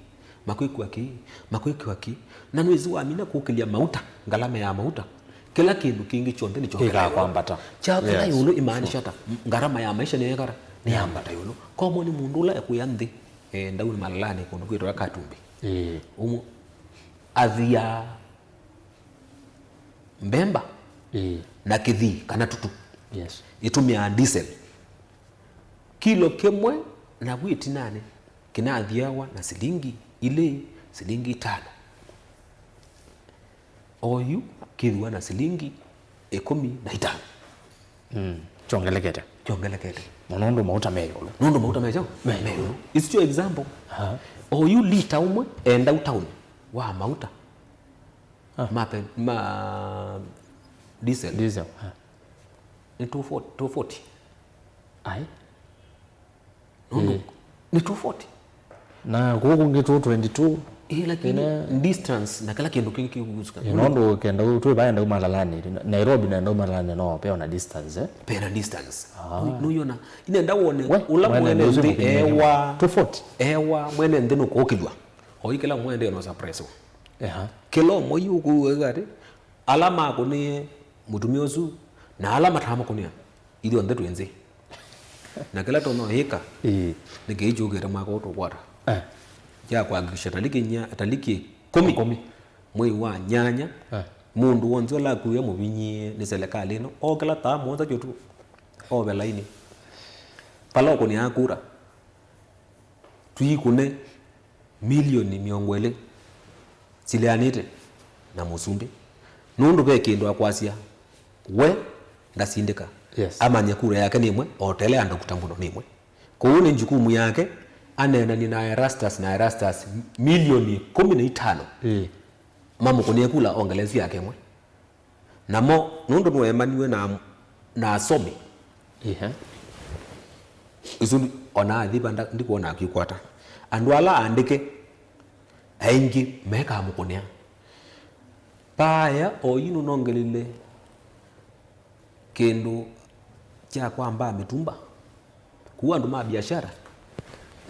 makwĩkwa kĩĩ, makwĩkwa kĩĩ. Na nĩwĩsĩ wamina kũkĩlya mauta, ngalama ya mauta, kĩla kĩndũ kĩngĩ kyonthe nĩkyokela Kĩkakwambata. Kyokela Yes. Ĩũlũ imaanisha ata? Ngarama ya maisha nĩyekara, nĩyambata ĩũlũ. Komo nĩ mũndũ ũla ekwĩa nthĩ, eh, ndau nĩ malalani kũndũ kwĩtwa Katumbi. Ĩĩ. Ũmũ, athia mbemba Ĩĩ. Na kĩthii kana tutu. Yes. Ĩtũmĩaa diesel. Kilo kĩmwe na vu ĩtinanĩ kĩnathiawa na silingi ilĩ, silingi itano. Oyu kĩthwa na silingi ĩkũmi na itano. Mm. Kyongelekete. Kyongelekete. Na nũndũ mauta me ĩũlũ. Nũndũ mauta me kyaũ? Me ĩũlũ. It's your example. Aha. Oyu lita ũmwe enda town wa mauta. Ah. Mape, ma diesel. Diesel. Ah. Nĩ two forty, two forty. Ai. Nũndũ Ĩĩ. Nĩ two forty. Na kũkũ kũngĩ two twenty-two. Ĩĩ, lakini Ĩne- distance na kĩla kĩndũ kĩngĩ kĩkuhusuka. Ĩ, nũndũ kenda tu baenda umalalani. Nairobi nenda umalalani no peo na distance, eh? Pena distance. Ah. Nũyona, inenda wone We, ũla mwene nthĩ ewa, two forty. Ewa mwene nthĩ nũkũkĩlwa. Oyu kĩla mwene nthĩ no surprise. Eha. Kĩla ũmwe yu ũkũweka atĩ, ala makũnie mũtumia ũsu, na ala matamũkũnia, ithyonthe twĩ nzĩ. Na kĩla tũnoĩka, Ĩĩ. Nĩ kĩĩ kyũkĩte mwaka ũũ tũkwata. Eh. Kya kuhakikisha taliki nya, taliki ĩkũmi. Ĩkũmi. Mwei wa nyanya, eh, mũndũ w'onthe ũla akuie mũvinyĩe nĩ serikali ĩno, okĩla taa mũonza kyotu, ove laini. Pala ũkũnĩaa kura, tũikũne milioni mĩongo ĩlĩ sileanĩte na mũsumbĩ. Nũndũ ve kĩndũ akwasya, we ndasindĩka. Yes. Amanye kura yake nĩ ĩmwe, otele andũ kuta mũno nĩ ĩmwe. Kwoou nĩ njukumu yake Aneenanie na Erastus na Erastus milioni kũmi na itano. Ĩĩ. Mamũkũnĩe kula ongelesya yake ĩmwe. Namo, nũndũ nũemaniwe na, na asomi. Ĩha. Isu ona athi vanda ndikwona akikwata. Andũ ala aandĩke aingĩ mekamũkũnĩa. Paaya oyu nũnongelile kĩndũ kya kwambaa mĩtumba. Kũu andũ ma biashara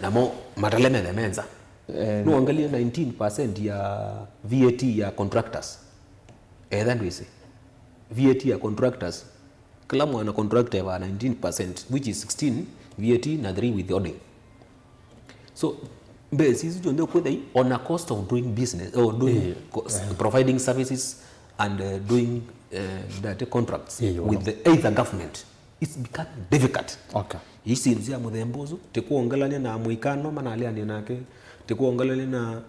namo matalemethe menza. Eh, nĩwongelie nineteen percent ya V A T ya contractors. Etha ndwĩsĩ V A T ya contractors, kĩla mwana contractor eva nineteen percent, which is sixteen V A T na three withholding. So mbesa isu syonthe ũkwĩthai on a cost of doing business or doing, eh, co- eh, providing services and, uh, doing, uh, that contracts, eh, with the either government. It's become difficult. Okay. Isi nzia mũthemba ũsu, tikuongelania na mũikano manalianie nake, tikuongelania na,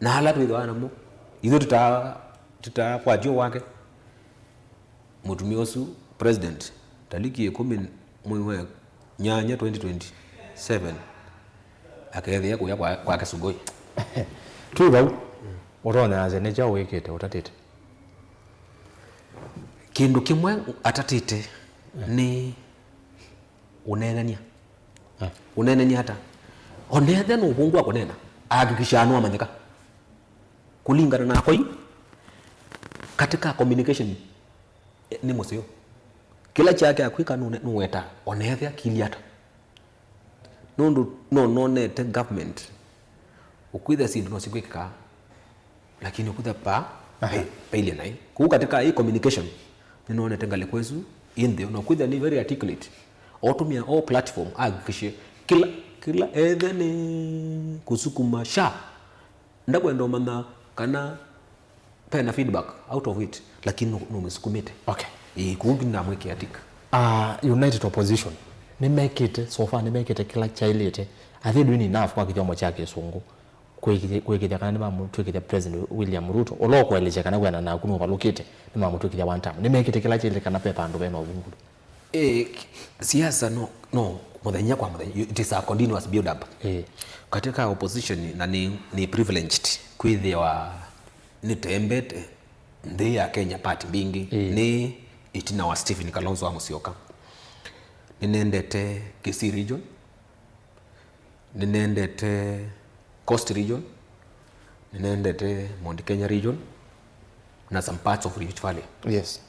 na ala twĩthĩwa namo. Ithuĩ tuta, tutakwatio wake. Mũtumĩa ũsu, President, taliki ĩkũmi mwei wa nyanya twenty twenty-seven, akethĩa kũya kwa, kwake Sugoi. Twĩ vau, ũtonya asya nĩ kyaũ wĩkĩte ũtatĩte? Kĩndũ kĩmwe atatĩte, eh, nĩ ũneenany'a. Eh. Ũneenany'a ata? Onethe nũvũngũ wa kũneena, ahakikishaa nũamanyĩka. Kũlingana nakwa yu, katika communication, eh, nĩ mũseo. Kĩla kyake akwĩka nũne- nũwetaa, onethe akili ata. Nũndũ no nonete government, ũkwĩthĩa syĩndũ no sikwĩkĩkaa, lakini ũkwĩthĩa pa, aha, pe- pailyĩ naĩ. Kũu katika hii communication, nĩnonete ngalĩko ĩsu ĩ nthĩ, na ũkwĩthĩa nĩ very articulate. Otũmĩa all platform, ahakikishe kĩla, kĩla ethe nĩ kũsukuma SHA. Ndakwenda ũmanya kana pena feedback out of it, lakini nũ- nũmĩsukumĩte. Okay. Ĩĩ, kũu ndinamwĩkĩa tick. Ah, United Opposition nĩmekĩte, so far nĩmekĩte kĩla kyaĩlĩte. Are they doing enough kwa kĩthyomo kya Kĩsũngũ kwĩkĩthya, kwĩkĩthya kana nĩmamũtw'ĩkĩthya President William Ruto, ũla ũkũelesya kana kwĩana naku nũvalũkĩte, nĩmamũtw'ĩkĩthya one term? Nĩmekĩte kĩla kyaĩlĩte kana ve vandũ vena ũvungũlu? Eh, siasa no, no, mũthenya kwa mũthenya, it is a continuous build up. Eh. Katika opposition, na ni, ni privileged kwĩthĩwa nĩtembete nthĩ ya Kenya part mbingĩ, eh, nĩ ĩtina wa Stephen Kalonzo wa Musyoka. Nĩnendete Kisii region, nĩnendete Coast region, nĩnendete Mount Kenya region, na some parts of Rift Valley. Yes.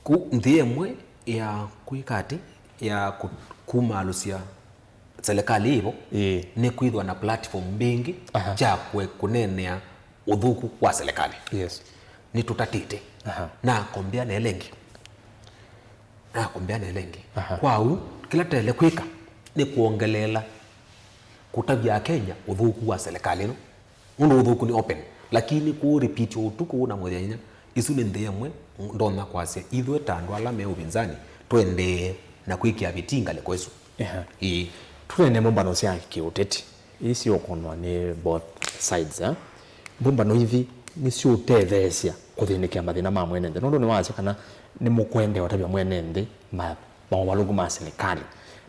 Ku nthĩ ĩmwe ya kwĩka atĩ, ya kũ- kumaalũsya serikali ĩvo, ĩĩ, nĩ kwĩthwa na platform mbingĩ, aha, kya kwe- kũneenea ũthũku wa serikali. Yes. Nĩtũtatĩte. Aha. Na kombea na ĩla ĩngĩ. Na kombea na ĩla ĩngĩ. Aha. Kwa ũu, kĩla tũtaĩle kwĩka nĩ kwongeleela kũtavya Akenya ũthũku wa serikali ĩno. Nũndũ ũthũku nĩ open. Lakini kũ repeat ũtukũ na mũthenya, isu nĩ nthĩ ĩmwe ndonya kwasya ithuĩ ta andũ ala me ũvinzani, tũendee na kwĩkĩa vĩti ngalĩko ĩsu. Ehe. Ĩĩ. Tũneene mbũmbano sya kĩũteti. Ii siũkonwa nĩ both sides, eh? Mbũmbano ithi nĩsiũtetheesya kũthĩnĩkĩa mathĩna ma mwene nthĩ? Nũndũ nĩwasya kana nĩmũkũendeea ũtavya mwene nthĩ ma- maũvalũku ma silikalĩ.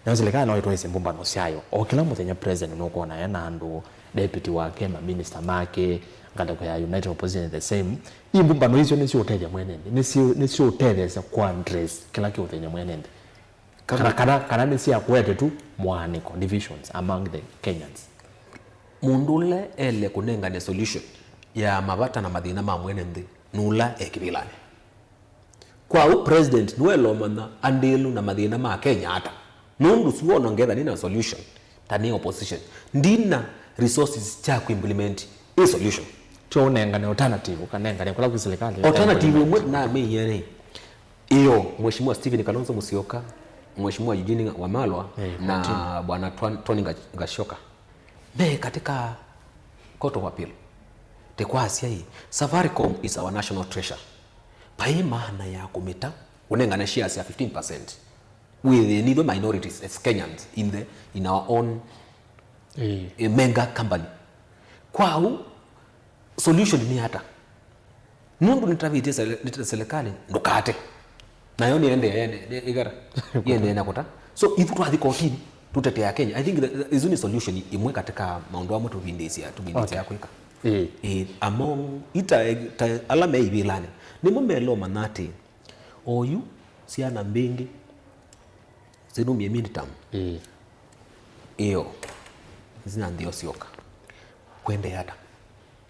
Nayo silikalĩ no ĩtwaĩsye mbũmbano syayo. O kĩla mũthenya president nũkwona e na andũ, deputy wake, maminista make, ngalĩko ya United Opposition the same. Ii mbũmbano isyo nĩsiũtethya mwene nthĩ, nĩsi- nĩsiũtetheesya kũaddress kĩla kĩũthĩny'a mwene nthĩ? Kana, kana, kana nĩsyakwete tu mũaanĩko, divisions among the Kenyans? Mũndũ ũla ele kũnengane solution ya mavata na mathĩna ma mwene nthĩ nũla e kĩvĩlanĩ. Kwa ũu president nũela ũmanya andĩlũ na mathĩna ma Kenya ata, nũndũ suona ngetha nĩna solution ta nĩ opposition, ndina resources kya kũimplement ĩ solution. Tyo ũnengane alternative, ũkanengane kũla kwĩ silikalĩ. Alternative ĩmwe namĩie nĩ ĩyo, Mheshimiwa Stephen Kalonzo Musyoka, Mheshimiwa Eugene Wamalwa, eh, na Bwana Twan- Tony Ga- Gachagua me katika court of appeal. Tekwasya ĩ, Safaricom is our national treasure. Vai maana ya kũmĩta, ũnengane shares ya fifteen percent. Wĩthĩe nitho minorities as Kenyans in the, in our own, eh, eh, mega company. Kwa ũu, solution nĩ ata? Nũndũ nĩtavĩtye sele- nĩta silikalĩ ndũkate. Nayo nĩendee, ene- nĩ- ĩkara. Ĩendee na kũta. So, ithu twathi kotini, Tũtetea Kenya. I think that, that, isu nĩ solution imwe katika maũndũ amwe tũvindĩsya, tũvindĩsya Okay. kwĩka. Ĩĩ. Ĩĩ, among ita, ta ala me ivĩlanĩ. Nĩmo melomanya atĩ, oyu syana mbingĩ sinumie midterm. Ĩĩ. Ĩyo. Zina nthĩ osyoka. Kwendee ata?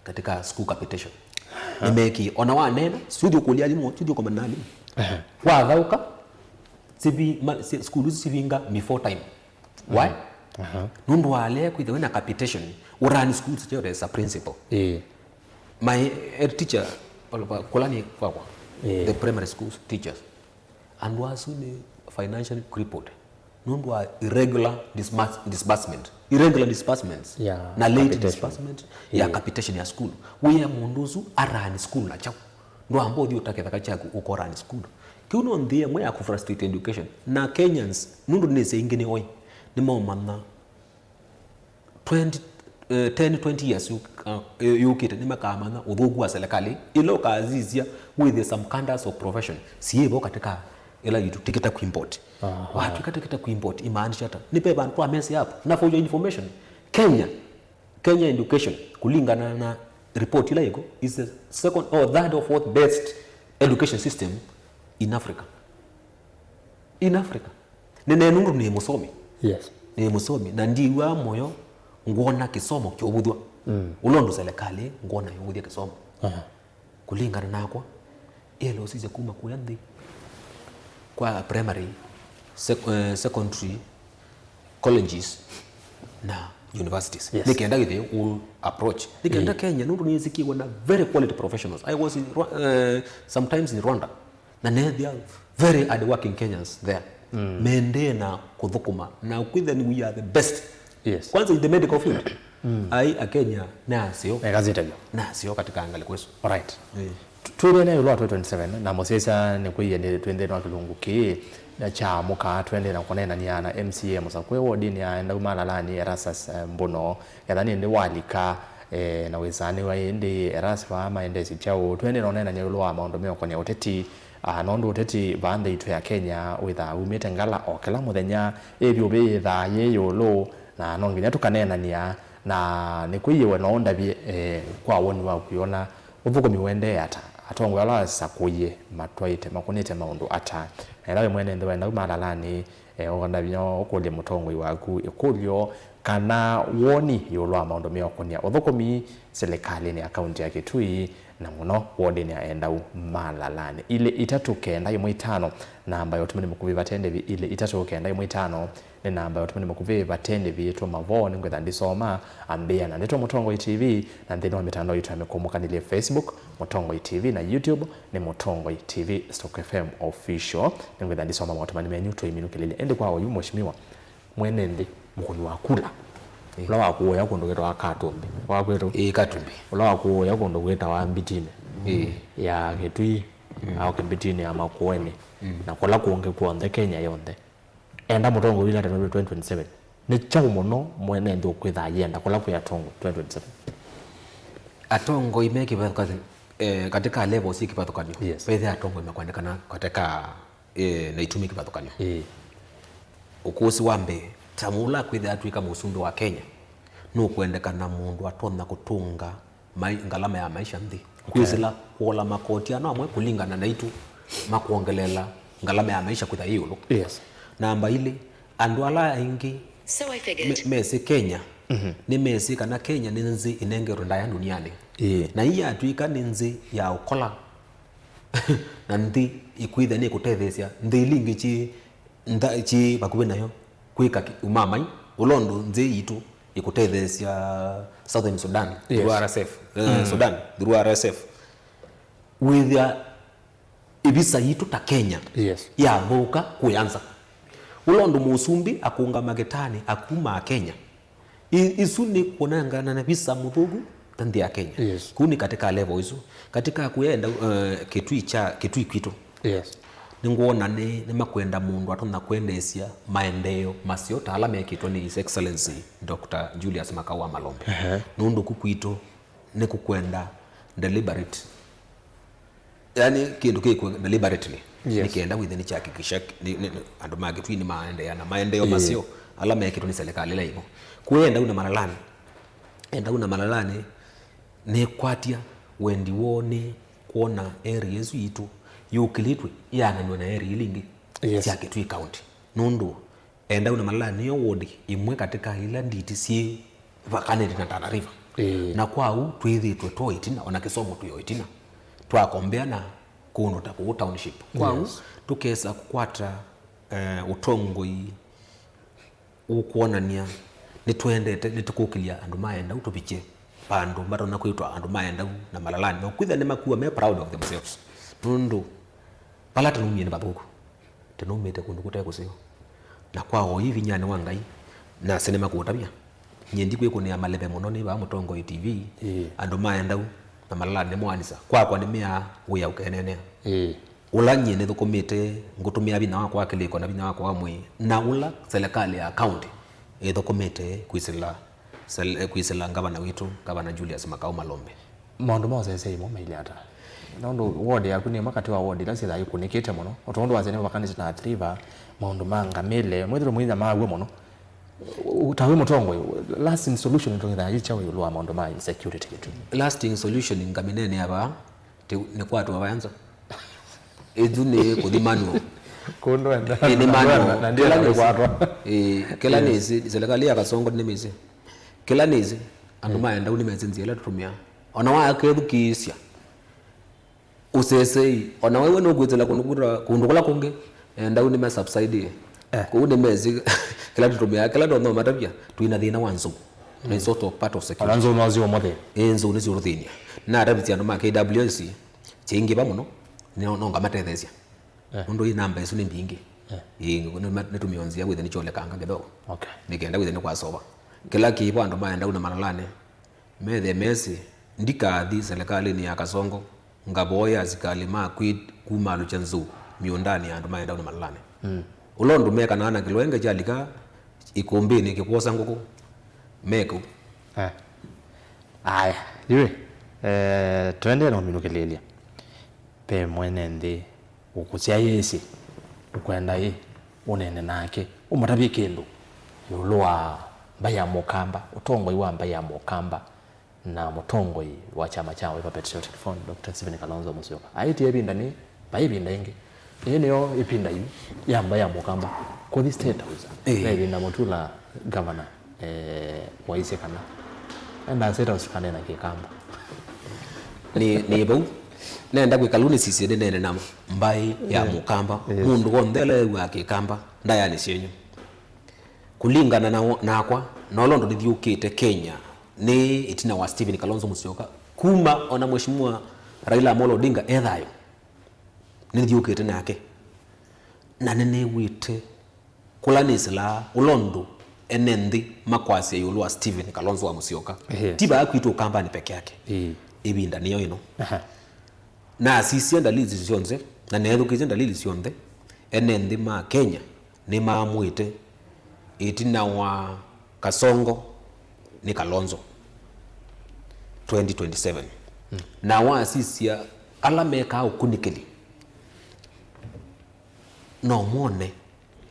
Katika school capitation. Nimekie. Ona wanena, siuthi ũkũlya alimũ, siuthi ũkomana na alimũ. Aha. Wathaũka, sivi-, ma-, si-, sukulu isu sivinga before time. Why? Aha. Nũndũ walea kwĩthĩwa wĩna capitation, ũrani school syonthe as a principal. Ĩĩ. My head teacher, kũla nĩ kwakwa, Ĩĩ. the primary school teachers. Andũ asu nĩ financially crippled. Nũndũ wa irregular disburs-, disbursement. Irregular disbursements. Ya Na late capitation. disbursement ya Ĩĩ. capitation ya school. Wĩa mũndũ ũsu arani school na kyaũ. Ndwamba ũthi ũta kĩthaka kyaku ũkorani school. Kĩu no nthĩ ĩmwe ya kũfrustrate education. Na Kenyans, nũndũ nĩsĩ ingĩ nĩ oi. Nĩmaũmanya twenty, eh, ten, twenty years yũk-, uh, yũkĩte, nĩmakamanya ũthũku wa serikali ĩla ũkasisya wĩthĩe some cadres of profession syĩvo katika ĩla yitũ tĩkĩta kũ import. Aha. Watwĩka tĩkĩta kũ import, imaanisha ata? Nĩ ve vandũ twa mess up. Na for your information, Kenya, Kenya education, kũlingana na report ĩla ĩko, is the second or third or fourth best education system in Africa. In Africa. Nĩnee nũndũ nĩ mũsomi. Yes. Nĩ mũsomi, na ndiw'aa mũyo ngwona kĩsomo kĩũvũthw'a. Mm. Ũla ũndũ serikali ngwona yũvũthya kĩsomo. Aha. Kũlingana nakwa, ĩla ũsisya kuma kũya nthĩ kwa primary, sec-, eh, secondary, colleges na universities. Yes. Nĩ kenda wĩthĩe all approach. Nĩ kenda Mm. Kenya, nũndũ nĩyĩsikiwe na very quality professionals. I was in Rwa-, eh, sometimes in Rwanda. Na neethĩa very hardworking Kenyans there. Mm. Mendee na kũthũkũma. Na kwĩthĩa nĩ we are the best. Yes. Kwanza in the medical field. Mm. Ai, Akenya nĩ aseo. Ekazĩte vyo. Nĩ aseo katika ngalĩko ĩsu. Alright. Eh. Tu-, twĩthĩane ĩũlũ wa twenty twenty-seven, na mũsyaĩĩsya nĩkwĩie nĩ twĩ nthĩnĩ wa kĩlungu kĩĩ kya mũka, twendee na kũneenany'a na M C A mũsakũe wodinĩ ya Endau Malalani, Erastus, eh, Mbuno, etha nĩ ĩndĩ walika, eh, na wĩsanĩw'a ĩndĩ Erastus vaa maendesye kyaũ. Twendee na ũneenany'a ĩũlũ wa maũndũ meũkonĩa ũteti, ah, nũndũ ũteti vaa nthĩ itũ ya Kenya wĩthaa umĩte ngala o kĩla mũthenya, ĩvyũvĩ yĩthaa yĩ ĩũlũ, na no nginya tũkaneenany'a, na nĩkwĩie we no ũndavye, eh, kwa woni waku, wĩona ũthũkũmi ũendee ata? Atongoi ala wasakũie matwaĩte, makũnĩte maũndũ ata? Na ĩla wĩ mwene nthĩ wa Endau Malalani, eh, ũkona vinya ũkũlye mũtongoi waku ĩkũlyo kana woni ĩũlũ wa maũndũ meũkonĩa ũthũkũmi silikalĩnĩ ya kaunti ya Kitui, na mũno wodinĩ ya Endau Malalani. Ilĩ itatũ kenda ĩmwe itano, namba ya ũtũmani mũkuvĩ vate ndĩvi, ilĩ itatũ kenda ĩmwe itano. Nĩ namba ya ũtũmani mũkuvĩ vate ndĩvi, tũma vo, nĩngwĩtha ndisoma. Ambĩĩa na Ndeto Mũtongoi T V, na nthĩnĩ wa mĩtandao yitũ ya mĩkũmũkanĩlye, Facebook Mũtongoi T V, na YouTube nĩ Mũtongoi T V stroke F M Official. Nĩngwĩtha ndisoma maũtũmani menyu tũiminũkĩlĩlye. Ĩndĩ kwa oyu, Mheshimiwa, mwene nthĩ, mũkũni wa kula, Ĩĩ. ũla wakũũya kũndũ kwĩtawa Katumbĩ, wa kwĩtũ, Ĩĩ, Katumbĩ. Ũla wakũũya kũndũ kwĩtawa Mbitinĩ Ĩĩ. ya Kitui, Mm. au Kĩmbitinĩ ya Makueni, Mm. na kũla kũngĩ kw'onthe Kenya yonthe. Enda mũtongoi wĩna tene twenty twenty-seven. Nĩ kyaũ mũno mwene nthĩ ũkwĩthaa yenda kũla kwĩ atongoi twenty twenty-seven? Atongoi me kĩvathũkanyo, eh, katika levels syĩ kĩvathũkanyo. Yes. Vethĩa atongoi makwendekana katika, eh, na itumi kĩvathũkanyo. Ĩĩ. Ũkũsĩ wa mbee, ta mũla kwĩthĩa atw'ĩka mũsumbĩ wa Kenya, nũkwendekana mũndũ atonya kũtũnga mai-, ngalama ya maisha nthĩ. Okay. Kwĩsĩla kũola makoti ano amwe kũlingana na itũ makwongeleela ngalama ya maisha kwĩtha yĩ ĩũlũ. Yes. Namba ilĩ, andũ ala aingĩ So I figured. me-, mesĩ Kenya, Mhm. nĩmesĩ kana Kenya nĩ nthĩ ĩnengetwe ndaĩa ndũnianĩ. Ĩĩ. Na ii yatw'ĩka nĩ nthĩ ya ũkola, na nthĩ ĩkwĩthĩa nĩkũtetheesya nthĩ ila ingĩ syĩ ntha-, syĩ vakuvĩ nayo kwĩka ki-, umamai, ũla ũndũ nthĩ yitũ ĩkũtetheesya Southern Sudan, Yes. through R S F, eh, Mm. Sudan, through R S F. Wĩthĩa ĩvisa yitũ ta Kenya Yes. yathũka kũya nza. Ũla ũndũ mũsumbĩ akũngama kĩtaanĩ akumaa Kenya. I-, isu nĩ kũnengana na visa mũthũku ta nthĩ ya Kenya. Yes. Kũu nĩ katika level isu. Katika kũya enda, eh, Kitui kya, Kitui kwitũ. Yes. Nĩngwona nĩ, nĩmakwenda mũndũ atonya kwendeesya maendeeo maseo ta ala mekĩtwe nĩ His Excellency Doctor Julius Makau wa Malombe. Ehe. Nũndũ ku kwitũ nĩkũkwenda deliberate, yani kĩndũ kĩkw'o deliberately. Yes. Nĩ kenda wĩthĩe nĩkyahakikisha nĩ, nĩ, nĩ, andũ ma Kĩtui nĩmaendeea na maendeeo maseo ala mekĩtwe nĩ serikali ĩla ĩvo. Kwoou Endau na Malalani, Endau na Malalani nĩkwatya wendi woo nĩ kwona area ĩsu yitũ yũkĩlĩtw'e yaananw'e na area ila ingĩ Yes. sya Kĩtui County. Nũndũ Endau na Malalani nĩyo ward ĩmwe katĩ ka ila nditi syĩ vakanĩte na Tana River. Ĩĩ. Na kwa ũu twĩthĩĩtwe tũ o ĩtina, ona kĩsomo twĩ o ĩtina, twakombea na kũndũ ta kũu township. Kwa ũu Yes. tũkesa kũkwata, eh, ũtongoi ũkwonany'a nĩtwendete, nĩtũkũkĩlya andũ ma Endau tũvikye vandũ matonya kwĩtwa andũ ma Endau na Malalani. Na kwĩthĩa nĩmakua me proud of themselves. Nũndũ vala tũnaumie nĩ vathũku. Tũnaumĩte kũndũ kũte kũseo. Na kwa oyu vinyanĩ wa Ngai, nase nĩmakũũtavya. Nyie ndikwĩkũnĩa maleve mũno nĩ vaa Mũtongoi T V, Ĩĩ. andũ ma Endau na Malalani nĩmoanisa. Kwakwa nĩmeaa wĩa ũkeneenea. Ĩĩ. Ũla nyie nĩthũkũmĩte ngũtũmĩa vinya wakwa wa kĩlĩko na vinya wakwa wa mwĩĩ, na ũla selekalĩ ya kaũntĩ ĩthũkũmĩte kwĩsĩla sel-, eh, kwĩsĩla ngavana witũ, Ngavana Julius Makau Malombe. Maũndũ ma ũsesei mo mailye ata? Nũndũ ward yaku nĩ ĩmwe katĩ wa ward ila syĩthaa ikũnĩkĩte mũno, o tondũ wasya nĩvakanĩte na Athi River, maũndũ ma ngamĩle, mwĩthĩwe mwĩnya maw'o mũno. U-, ta wĩ mũtongoi, lasting solution tũngĩthaa yĩ kyaũ ĩũlũ wa maũndũ ma insecurity Kĩtui? Lasting solution ngamĩneenea vaa, ti, nĩ kwatwa vaya nza. Ĩthu nĩ kũthi manual. Kũndũ enda. Ĩ, nĩ manual. Na ndienda kwatwa. Ĩ, kĩla nĩsĩ, serikali ya Kasongo nĩmĩsĩ. Kĩla nĩsĩ, andũ ma Endau nĩmesĩ nzĩa ĩla tũtũmĩaa. Ona waakethukĩĩsya, ũsesei, ona waiwe nũkwĩsĩla kũndũ kũta-, kũndũ kũla kũngĩ, Endau nĩma subside. Eh. Kũu nĩmesĩ kĩla tũtũmĩaa, kĩla tũthomatavya, twĩna thĩna wa nzou. Nĩ sort of part of security. Ona nzou no ziũmũthĩnye. Ĩ, nzou nĩsiũtũthĩny'a. Natavisye andũ ma K W S, kyaingĩva mũno, no, no ngamatetheesya. Eh. Nũndũ ĩ namba ĩsu nĩ mbingĩ. Eh. Ĩ, nĩma-, nĩtũmĩo nzĩa wĩthe nĩkyolekanga kĩthoo. Okay. Nĩ kenda wĩthe nĩkwasova. Kĩla kĩvo andũ ma Endau na Malalani, methe mesĩ, ndikathi selekalĩnĩ ya Kasongo, ngavoya asikalĩ ma quid kumaalũkya nzou mĩũndanĩ ya andũ ma Endau na Malalani. Mm. Ũla ũndũ mekanaa na kĩlwenge kyalika ĩkũmbĩnĩ kĩkwosa ngũkũ, me kũu. Eh. Aya, yu, eh, tũendee na ũminũkĩlĩĩlya. Ve mwene nthĩ ũkũsyaĩĩsye, ũkwenda ĩ, ũneene nake, ũmũtavye kĩndũ ĩũlũ wa mbaĩ ya Mũkamba, ũtongoi wa mbaĩ ya Mũkamba, na mũtongoi wa kyama kya Wiper Patriotic Front, Doctor Stephen Kalonzo Musyoka. Aĩtye ĩvinda nĩ, vai ĩvinda ĩngĩ. Ĩĩ nĩyo ĩvinda yu ya mbaĩ ya Mũkamba kũthi State House. Ĩĩ. Ve ĩvinda Mutula, gavana, eh, waisye kana endaa State House kanena Kĩkamba. Nĩ, nĩ vau. Nenda kwĩka lu nĩsisye nĩnene na mbaĩ ya Mũkamba. Yes. Mũndũ w'onthe ũla ew'aa Kĩkamba, ndayanĩ syenyu. Kũlingana na, nakwa, na ũla ũndũ nĩthiũkĩte Kenya, nĩ ĩtina wa Stephen Kalonzo Musyoka, kuma ona Mheshimiwa Raila Amolo Odinga e thayũ, nĩthiũkĩte nake. Na nĩnĩw'ĩte kũla nĩsĩlaa, ũla ũndũ ene nthĩ makwasya ĩũlũ wa Stephen Kalonzo wa Musyoka. Yes. Ti vaa kwitũ Ũkambanĩ peke yake. Ĩĩ. Ĩvinda nĩyo ĩno. Aha. Nasisya ndalili syonthe, na neethukĩĩsya ndalili syonthe, ene nthĩ ma Kenya nĩmaamũĩte ĩtina wa Kasongo nĩ Kalonzo twenty twenty-seven. Mm. Na wasisya ala mekaa ũkunĩkĩli, no mone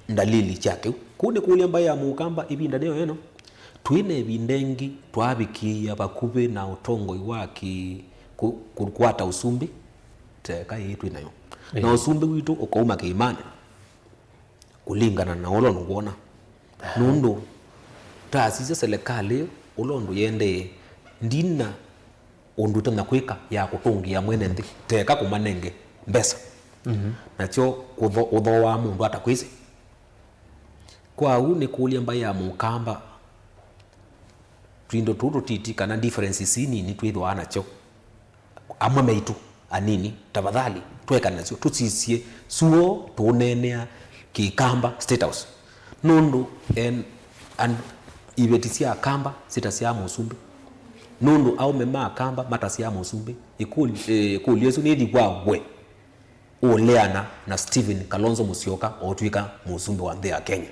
ndalili sya kĩu. Kũu nĩ kũlya mbaĩ ya Mũkamba ĩvinda nĩyo ĩno. Twĩ na ĩvinda ĩngĩ twavikĩĩa vakuvĩ na ũtongoi wa kĩ-, kũ-, kũkwata ũsumbĩ, ta eka ĩĩ twĩ nayo. Na ũsumbĩ witũ ũkauma kĩĩmanĩ, kũlingana na ũla ũndũ ngwona. Nũndũ, tasisya selekalĩ ũla ũndũ yendee, ndina ũndũ ĩtonya kwĩka ya kũtũngĩa mwene nthĩ, teka kũmanenge mbesa. Mhm. Nakyo kũtho-, ũthooaa mũndũ ata kwĩsĩ. Kwa ũu nĩkũlya mbaĩ ya Mũkamba, tũindo tũu tũtiti kana differences ii nini twĩthĩwa nasyo, amwe maitũ anini, tafadhali, tweka nasyo, tũsisye suo tũũneenea Kĩkamba State House. Nũndũ en-, and-, iveti sya Akamba sitasyaa mũsumbĩ. Nũndũ aũme ma Akamba matasyaa mũsumbĩ. Ĩkũlyo, eh, ĩkũlyo ĩsu nĩthi kwa we ũleana na Stephen Kalonzo Musyoka ũtw'ĩka mũsumbĩ wa nthĩ ya Kenya.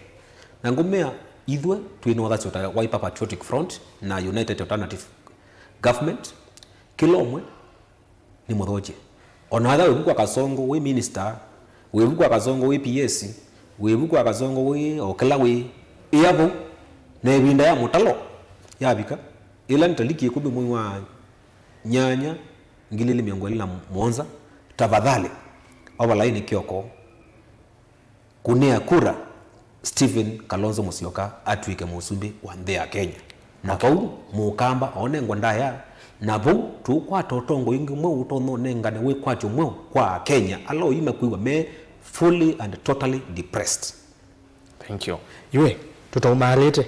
Na ngũmea, ithyĩ twĩ na ũthasyo ta Wiper Patriotic Front na United Alternative Government, kĩla ũmwe nĩ mũthokye. O na ethĩwa wĩ vu kwa Kasongo, wĩ minister, Wĩvu kwa Kasongo wĩ P S, wĩvu kwa Kasongo wĩ o kĩla wĩ, ĩa vau, na ĩvinda ya mũtalo yavika, ĩla nĩ taliki ĩkũmi mwei wa nyanya, ngili ilĩ mĩongo ĩlĩ na mũonza, tafadhali, ovalaĩ nĩ kĩoko, kũnĩa kura Stephen Kalonzo Musyoka atw'ĩke mũsumbĩ wa nthĩ ya Kenya. Na vau mũkamba onengwa ndaya, na vau tũkwata ũtongoi ũngĩ mweũ ũtonya ũnengane wĩkwatyo mweũ kwa Akenya ala oyu makwĩw'a me fully and totally depressed. Thank you. Yue, tũtaumaalĩte,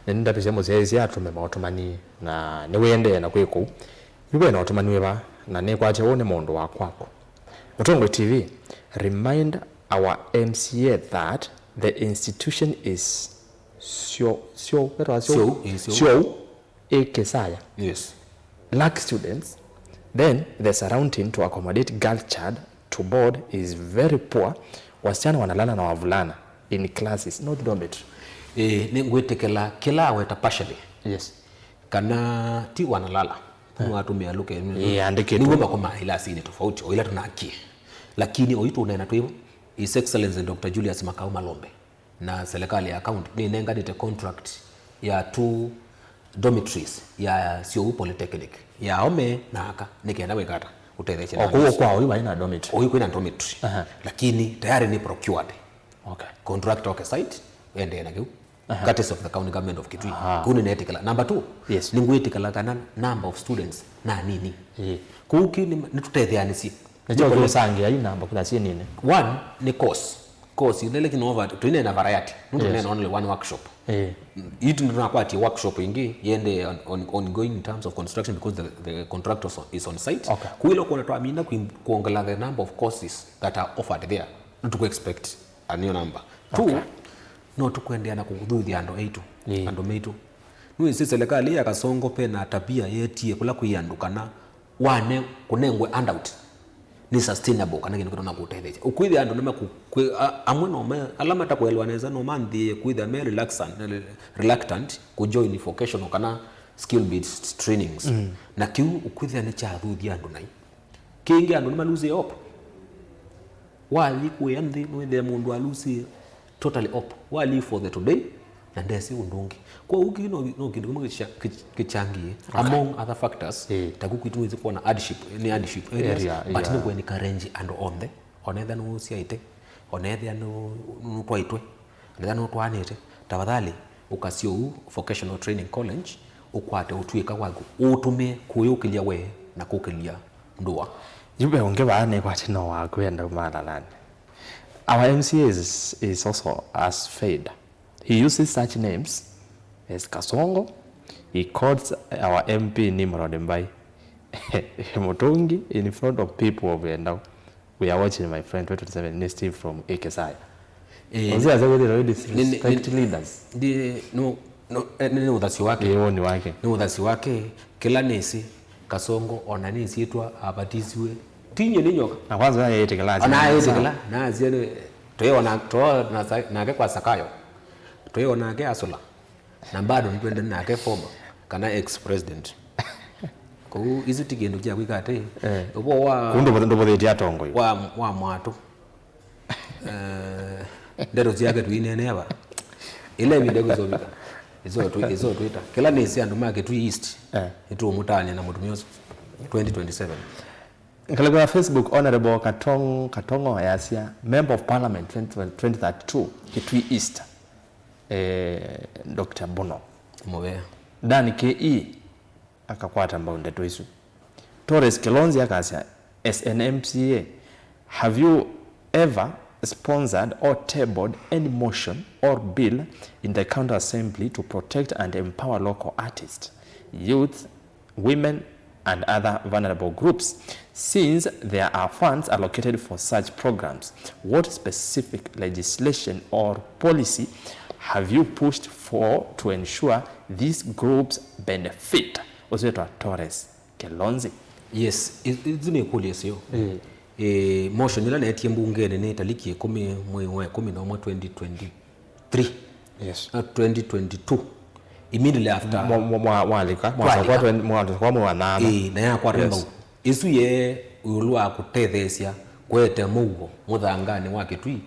nĩnĩndavĩsya mũsyaĩĩsya atũme maũtũmani, na nĩwĩendee na kwĩ kũu. Yu ve na ũtũmani wĩva, na nĩkwatya ũũ nĩ mũndũ wa kwaku. Mũtongoi T V, remind our M C A that the institution is syo, syo, wetwa syo, Syou, ĩ, syou. Syou, ĩ kĩsaya. Yes. Lack students, then the surrounding to accommodate girl child to board is very poor. Wasichana wanalala na wavulana in classes, not dormitory. Ĩ, nĩ ngwĩtĩkĩla kĩla aweta partially. Yes. Kana ti wanalala. Eh. Nĩwatũmĩa lũke. Ĩ, andĩkĩtwe. Nĩw'o makomaa ilasinĩ tofauti, o ila tũnakie. Lakini oyu tũneena twĩ vo, His Excellency Doctor Julius Makau Malombe na serikali ya county nĩnenganĩte contract ya two dormitories ya Syou Polytechnic, ya aũme na aka, nĩ kenda wĩkata ũtetheesye na kũu athũi. Kwa oyu vai na dormitory. Oyu kwĩna dormitory. Aha. Lakini tayari nĩ procured. Okay. Contractor oke site, endee na kĩu. Aha. Courtesy of the county government of Kitui. Aha. Kũu nĩneetĩkĩla. Number two, yes, nĩngwĩtĩkĩla kana number of students na nini. Ĩĩ. Kũu kĩ nĩ, nĩtũtetheanĩsye. Nĩkyo kĩũsangĩa yu namba kũla syĩ nini. One, nĩ course. Course, lĩlĩ kĩnova, tũineena variety. Nũndũ, yes, tũneena only one workshop. Ĩĩ. Ĩĩ, tũnakwatie workshop ĩngĩ, yende on, on, ongoing in terms of construction because the, the contractor is on, is on site. Okay. Kũu ĩla ũkwona twamina kwĩ-, kuongela the number of courses that are offered there. Nĩtũkũ expect a new number. Two, okay, no tũkwendeea na kũthuthya andũ aitũ, ĩĩ, andũ maitũ. Nĩwĩsĩ serikali ya Kasongo pena tabia yetie kũla kwĩ andũ kana wane kũnengwe handout nĩ sustainable kana kĩndũ kĩtonya kũtetheesya. Ũkwĩthĩa andũ nĩmakũ-, kwĩ-, a-, amwe no me, ala matakũelewa nesa no manthĩe kwĩthĩa me relaxant, reluctant kũjoin vocational kana skill based trainings. Mm. Na kĩu ũkwĩthĩa nĩkyathuthya andũ nai. Kĩngĩ andũ nĩmalusĩe hope. Wathi kũya nthĩ, nĩwĩthĩa mũndũ alusĩe totally hope. Wa live for the today, na ndesĩ ũndũ ũngĩ. Kwoou kĩu no, no kĩndũ kĩmwe kĩcha-, kĩ-, kĩchangie, okay, among other factors, ĩĩ, ta kũu kwitũ nĩwĩsĩ kwona hardship, nĩ hardship areas, area, but yeah, nĩ kũ encourage andũ onthe, onethĩa nũsyaĩte, onethĩa nũ-, nũtwaĩtwe, onethĩa nũtwaanĩte, tafadhali ũka Syou Vocational Training College, ũkwate ũtw'ĩka waku, ũũtũmĩe kũyũkĩlya we na kũkĩlya ndũa. Yu ve ũngĩ vaa nĩkwatĩ no wakwenda uma alalani. Our M C A is, is also as failed. He uses such names as Kasongo. He calls our M P Nimrod Mbai. Mutungi in front of people of Endau. We are watching, my friend, twenty twenty-seven, nĩ Steve from Ekesaya. Eh, ozĩ asa kwĩthĩwa we disrespect leaders. Ndi, no, no, eh, nĩ, nĩ ũthasyo wake. Ĩĩ, woni wake. Nĩ ũthasyo wake, kĩla nĩsĩ, Kasongo, ona nĩsyĩtwa abatisiwe. Tinye nĩ nyoka. Na kwanza yetĩkĩla. Ona yetĩkĩla, na asyene, tũyona, tũyona nake kwa Sakayo. Tũyona nake asũla. Na bado nĩtwendete nake former, kana ex-president. Kwoou isu ti kĩndũ kya kwĩka atĩ, eh, ũvoo wa, kũu ndũvo-, ndũvũthĩtye atongoi. Wa, wa mwatũ. Eh, ndeto syake tũineenea va. Ĩla ĩvinda ĩkũsũvĩka, ĩso twĩ-, ĩso twĩta. Kĩla nĩsĩ andũ ma Kitui East, eh, nĩtũũmũtaany'a na mũtumĩa ũsu twenty twenty-seven. Ngalĩko ya Facebook, Honorable Katong-, Katongo yasya, Member of Parliament twenty, twenty thirty-two, Kitui East, eh, Doctor Bono. Mũvea. Dan K E akakwata mbau ndeto isu. Torres Kilonzi akasya, as an M C A, have you ever sponsored or tabled any motion or bill in the County Assembly to protect and empower local artists, youth, women, and other vulnerable groups? Since there are funds allocated for such programs, what specific legislation or policy have you pushed for to ensure these groups benefit? Ũsu wĩtwa Torres Kilonzi. Yes, i-, isu nĩ ĩkũlyo ĩseo. Mm. Eh, motion ĩla neetie mbungenĩ nĩ taliki ĩkũmi mwei wa ĩkũmi na ũmwe twenty twenty-three. Yes. Na twenty twenty-two, immediately after. Mwa-, mwa-, mwa-, mwalika, mwasoka twen-, mwasoka mwa nana. Ĩĩ, na yakwata mbau. Yes. Ĩsu ye ĩũlũ wa kũtetheesya Kwete mũuo mũthanganĩ wa Kĩtui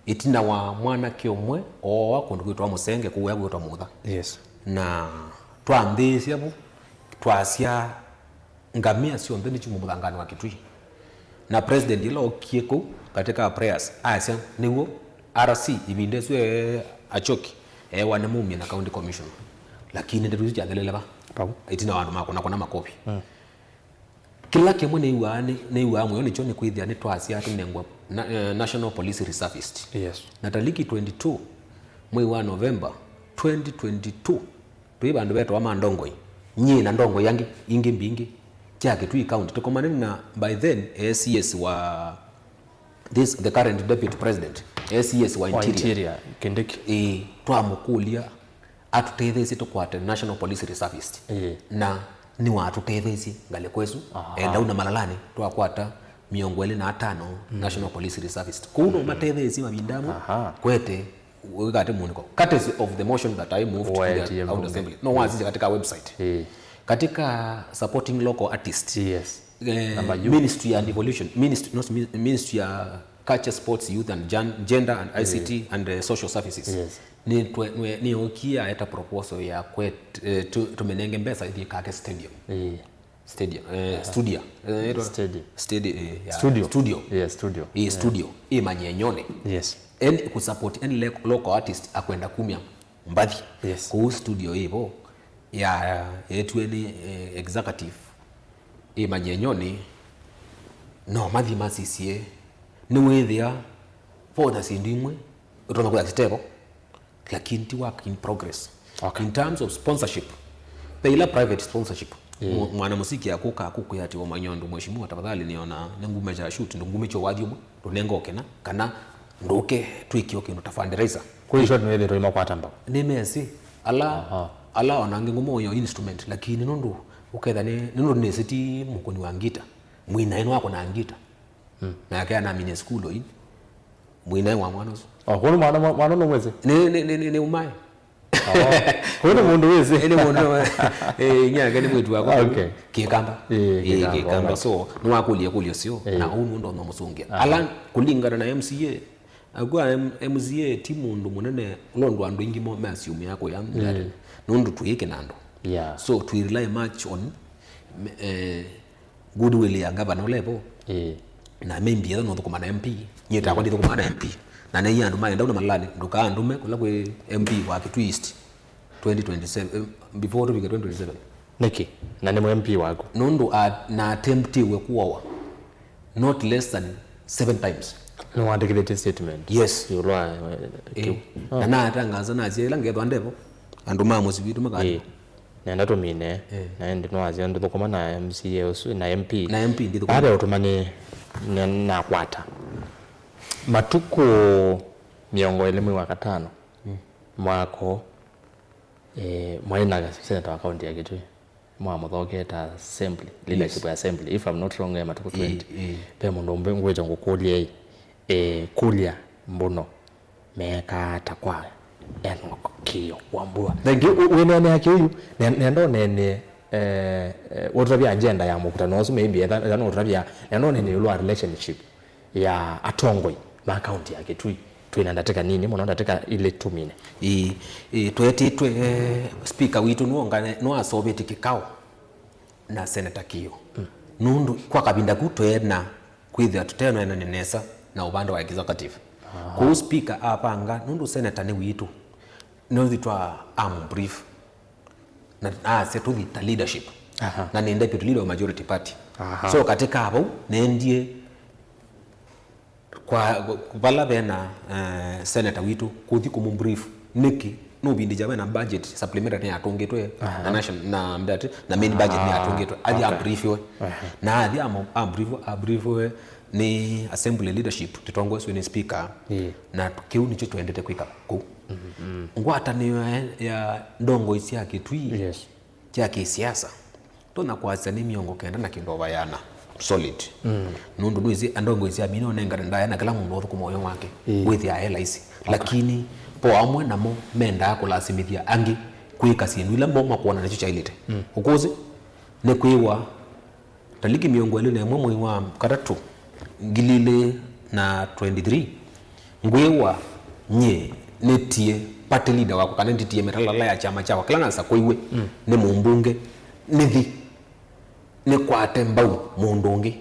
ĩtina wa mwanake ũmwe ooa kũndũ kwĩtwa Mũsenge, kũu kwĩtwa Mũtha. Yes. Na twambĩĩsya vu, twasya ngamĩa syonthe nĩ syuma mũthanganĩ wa Kĩtui. Na president ĩla ookie kũu katika prayers, asya nĩw'o R C ĩvinda ĩsu e Achoki eewa nĩmumye na county commissioner. Lakini ndeto isu syathelele va? Vau. Ĩtina wa andũ makũna kũna makovi. Mm. Kĩla kĩmwe nĩw'aa, nĩ- nĩw'aa mũyo nĩkyo nĩ kwĩthĩa nĩtwasya tũnengwe na- eh, National Police Reservist. Yes. Na taliki twenty-two mwei wa November twenty twenty-two, twĩ vandũ vetawa ma Ndongoi, nyie na Ndongoi angĩ ingĩ mbingĩ kya Kitui County, tũkomane na by then A C S wa this, the current deputy president, A C S wa Wa Interior. Interior, Kindiki. Ĩĩ, twamũkũlya atũtetheesye tũkwate National Police Reservist. Ĩĩ. Na nĩwatũtetheesye ngalĩko ĩsu. Aha. Endau na Malalani twakwata mĩongo ĩlĩ na atano National Police Reservist. Kũu no matetheesye mavinda amwe. Aha. Kwete wĩkate mũnĩko. Courtesy of the motion that I moved to the County Assembly. No wasisya katika website. Ĩĩ. Katika supporting local artists. Yes. Eh, Number U. Ministry ya Devolution, Ministry, not mi- Ministry ya Culture, Sports, Youth and Gen- Gender and I C T and eh, Social Services. Yes. Nĩ twe- nĩ- nĩyokie aeta proposal ya kwet eh, tu- tũmenenge mbesa ithiĩ Kake Stadium. Eh, Stadium, eh, studio. Eh, ĩtwa- Stadium. Stadi- eh, ya, Studio. Studio. Yeah, studio. Eh, studio. Ĩ Manyenyoni. Yes. Any kusupport any le- local artist akwenda kumya mbathi. Yes. Kũu studio ĩvo ya etwe nĩ eh, executive ĩ Manyenyoni, no mathi masisye nĩwĩthĩa vota syĩndũ imwe ũtonya kwĩya sitevo, lakini ti work in progress. Okay. In terms of sponsorship, ve ila private sponsorship. Mm. Mwa- mwana mũsiki akũka akũkwĩa ati, "Wamanya ũndũ, mheshimiwa, tafadhali nĩona nĩngumĩkya shoot, ndũngumĩkya wathi ũmwe, ndũnenga ũkena, kana ndũke twĩkĩo kĩndũ ta fundraiser." Kwĩ short nĩwĩthĩtwe imakwata mbau. Nĩmesĩ ala Aha. ala ona angĩ ngũmoyo instrument, lakini nũndũ ũketha nĩ nũndũ nĩsĩ ti mũkũni wa ngita, mwĩnaĩ nĩwakũna ngita. Mm. Nake anaminie sukulu oi, mwĩnaĩ wa mwana ũsu. Oh, kwona mwana mwana no mwezi. Nĩ nĩ nĩ nĩ nĩ umaĩ. Oh. Kwona mũndũ wezi. Nĩ mũndũ eh nyake nĩ mwitu wakwa. Okay. Kĩkamba. Eh, Kĩkamba. Kĩkamba. So nĩwakũlya kũlya sio na ũu mũndũ no mũsũngĩa. Ala kũlingana na M C A, akwa M- M C A ti mũndũ mũnene, ũla ũndũ andũ aingĩ mo meassume ya kũya nũndũ twĩ kĩnandũ. Yeah. So twi rely much on eh, goodwill ya governor ũla evo. Ĩĩ. Na maybe etha nũthũkũma na M P, nyie takwa ndithũkũmaa na M P. Na nĩ andũ maenda una malani, ndũkaandũme kũla kwĩ M P wa Kitui East twenty twenty-seven, eh, before tũvike twenty twenty-seven. Nĩkĩ? Na nĩ mũ M P waku. Nũndũ a- na attemptiwe kuowa not less than seven times. Nĩwandĩkĩthĩtye statement. Yes. Ĩũlũ wa eh, kĩu. Eh, na natangaza nasya ĩla ngethwa ndevo, andũ ma mũsyĩ witũ makali. Ĩĩ. Nenda tũmine, eh, na ĩndĩ nĩwasya ndũthũkũma na M C A ũsu na M P. Na M P ndithũkũma. Baada ya ũtũmani, nĩ- nakwata matukũ mĩongo ĩlĩ mwei wa katano, mm, mwako, eh, mwaĩ na seneta wa kaunti ya Kitui, mwamũthokea ta assembly, leadership, yes, ya assembly, if I'm not wrong, eh, matukũ twenty. Eh, eh. Ve mũndũ ũmbĩ ngwĩte ngũkũlye, eh, kũlya mbũno meekaa ata kwa Enoch Kĩĩo Wambua? Thank you. Wĩneenea kĩu yu, ne- nenda ũneenee, eh, eh, ũtavya agenda ya mũkutano ũsu, maybe etha etha no ũtavya, nenda ũneenee ĩũlũ wa relationship ya atongoi ma kaunti ya Kitui. Twĩna ndatĩka nini mũno, ndatĩka ilĩ tũmine. Ĩĩ, ĩĩ, tweetĩtwe, eh, speaker witũ nĩwongane- nĩwasovetye kĩkao na Senator Kĩĩo. Mm. Nũndũ kwa kavinda kau twena kwĩthĩa tũtenaenany'a nesa na ũvande wa executive. Aha. Kwoou speaker apanga, nũndũ senator nĩ witũ, nũthi twa am brief na asya tũthi ta leadership. Aha. Na nĩ deputy leader wa majority party. Aha. So katika vau nendie kwa vala vena, eh, senator witũ kũthi kũmũ brief nĩkĩ nũvindĩkya vena budget supplementary nĩyatũngĩtwe, aha, na nation- na mdate na main budget, ah, nĩyatũngĩtwe, athi, okay, abriefiwe. Aha. Na athi amo- abrief- abriefiwe nĩ assembly leadership tũtongoeswe nĩ speaker. Yeah. Na kĩu nĩkyo twendete kwĩka kũu. Mm-hmm. Ngwatanĩo ya, ya ndongoi sya Kĩtui, yes, kya kĩsiasa, tonya kwasya nĩ mĩongo kenda na kĩndũ ova yana solid. Mm. Nũndũ nĩwĩsĩ andongoi sya mine ũnengane ndaya na kĩla mũndũ ũthũkũma ũyo wake, ĩĩ, wĩthĩaa e laisi. Okay. Lakini po amwe namo mendaa kũlasimĩthya angĩ kwĩka syĩndũ ila mo makwona nĩsyo kyaĩlĩte. Mm. Ũkũsĩ nĩ kwĩwa taliki mĩongo ĩlĩ na ĩmwe mwei wa katatũ, Ngili ili na twenty-three, ngwĩwa nyie nĩtie party leader wakwa, kana nditie mĩtalatala ya kyama kyakwa, kĩla nasakũiwe nĩ mũmbunge, nĩthi nĩkwate mbau mũndũ ũngĩ,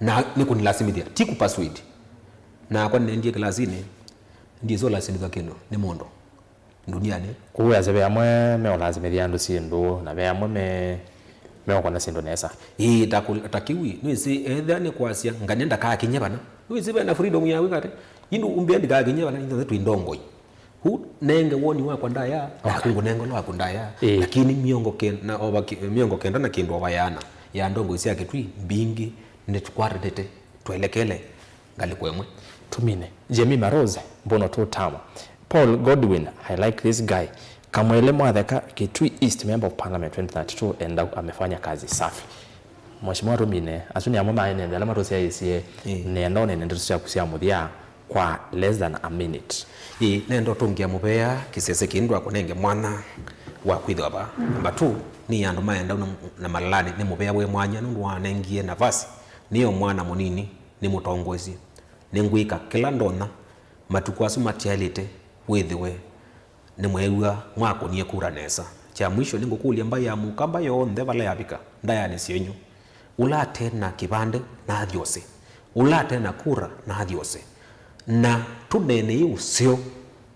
na nĩkũnilasimĩthya, ti kũpersuade. Nakwa nĩnendie kĩlasinĩ, ndiĩsĩ ũlasimĩthwa kĩndũ nĩ mũndũ ndunianĩ. Kũu wĩasya ve amwe meũlasimĩthya andũ syĩndũ, na ve amwe me, meũkona syĩndũ nesa. Ĩĩ, ta kũ-, ta kĩu ĩ, nĩwĩsĩ, ethĩa nĩ kwasya, ngania ndakakinye vana. Nĩwĩsĩ ve na freedom ya wĩka ate. Indu umbĩa ndikakinye vana, ithathe twĩ ndongoi. Hu nenge woni wakwa ndaya, naku ngũnenga ũla waku ndaya. Ĩĩ. Lakini mĩongo kenda, na ova ki-, mĩongo kenda na kĩndũ ova yana ya ndongoi sya Kĩtui, mbingĩ nĩtũkwatanĩte, twelekele ngalĩko ĩmwe. Tumine. Jemima Rose, Mbono Tũtama. Paul Godwin, I like this guy. Kamwele Mwatheka, Kitui East, Member of Parliament twenty thirty-two, Endau amefanya kazi safi. Mheshimiwa Tumine, asu nĩ amwe ma ene nthĩ ala matũsyaĩĩsye. Ĩĩ. Nenda ũnene ndeto syaku sya mũthya kwa less than a minute. Ĩĩ, nenda ũtũngĩa mũvea kĩsese kĩĩ ndwakũnenge mwanya wa kwĩthĩwa vaa. Number two, nĩ andũ ma Endau na, na Malalani, nĩ mũvea wĩ mwanya nũndũ wanengie navasi nĩyo mwana mũnini nĩmũtongoesye. Nĩngwĩka kĩla ndonya matukũ asu matialĩte wĩthĩwe nĩmweew'a mwakũnie kura nesa. Kya mwisho, nĩngũkũlya mbaĩ ya Mũkamba yonthe vala yavika ndayanĩ syenyu, ũla ate na kĩvandĩ na athi ose, ũla ate na kura na athi ose, na tũneenei ũseo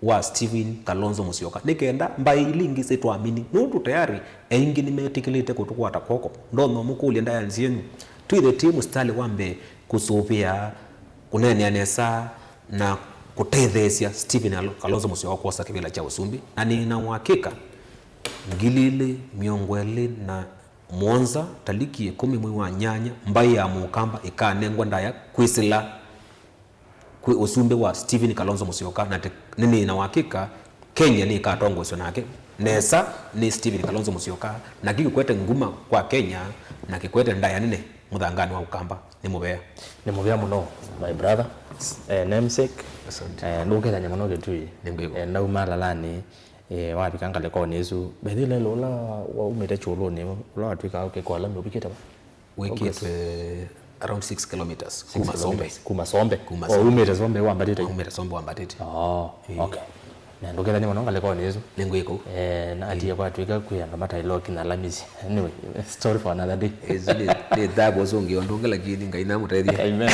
wa Stephen Kalonzo Musyoka, nĩ kenda mbaĩ ila ingĩ sitwamini, nũndũ tayari aingĩ nĩmetĩkĩlĩte kũtũkwata kw'oko. Ndonya ũmũkũlya ndayanĩ syenyu, twĩthe twĩ mũsitalĩ wa mbee kũsũvĩa, kũneenea nesa, na kũtetheesya Stephen Alo-, Kalonzo Musyoka kwosa kĩvĩla kya ũsumbĩ, na nĩ na ũakĩka ngili ilĩ mĩongo ĩlĩ na mũonza, taliki ĩkũmi mwei wa nyanya, mbaĩ ya Mũkamba ĩkanengwa ndaya kwĩsĩla kwĩ ũsumbĩ wa Stephen Kalonzo Musyoka, na te-, nĩ, nĩ na ũakĩka Kenya nĩĩkatongoesw'a nake nesa nĩ Stephen Kalonzo Musyoka, na kĩ kĩkwete nguma kwa Kenya na kĩkwete ndaya nene mũthanganĩ wa Ũkamba. Nĩ mũvea. Nĩ mũvea mũno, my brother. Eh, namesake. Asante. Eh, ndũkethany'a mũno Kĩtui. Nĩngwĩw'a. Eh, ndauma Lalanĩ, eh, wavika ngalĩkonĩ ĩsu. By the way, lelo ũla waumĩte Kyũlũnĩ, ũla watwĩkaa ũkĩkola nũvikĩte va? Wĩkĩtwe around six kilometers kuma Sombe. Kuma Sombe. Kuma Oh, Sombe. Umĩte Sombe wambatĩte? Umĩte Sombe wambatĩte. Oh, Eh. Okay. Na ndũkethany'a mũno ngalĩkonĩ ĩsu. Nĩngwĩka ũu. Eh, na atie kwatwĩka kwĩ andũ mataĩlwa kinya Alamisi. Anyway, story for another day. Ĩsu nĩ, nĩ thabu ũsũngĩ ũndũ ũngĩ, lakini Ngai namũtethie. Amen.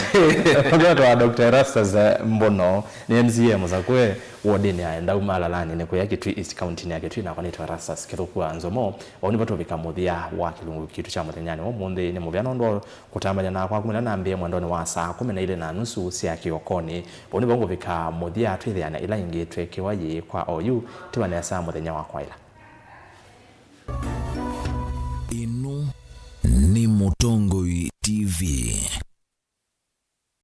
Ũndũ wa Doctor Erastus, eh, Mbono, nĩ M C A mũsakũe wodinĩ ya Endau Malalani, nĩ kũya Kitui East, kauntinĩ ya Kitui, nakwa nĩtwa Erastus Kĩthũku wa Nzomo. Vau nĩvo tũvika mũthya wa kĩlungu kitũ kya mũthenyanĩ wa ũmũnthĩ. Nĩ mũvea nũndũ wa kũtambany'a nakwa kuma ĩla nambĩĩe mwendonĩ wa saa kũmi na ilĩ na nusu sya kĩokonĩ. Vau nĩvo ngũvika mũthya, twĩthĩane ĩla ĩngĩ tweekĩwa yĩĩ kwa oyu, tĩva nesa mũthenya wa kwaĩla. Ĩno nĩ Mũtongoi T V.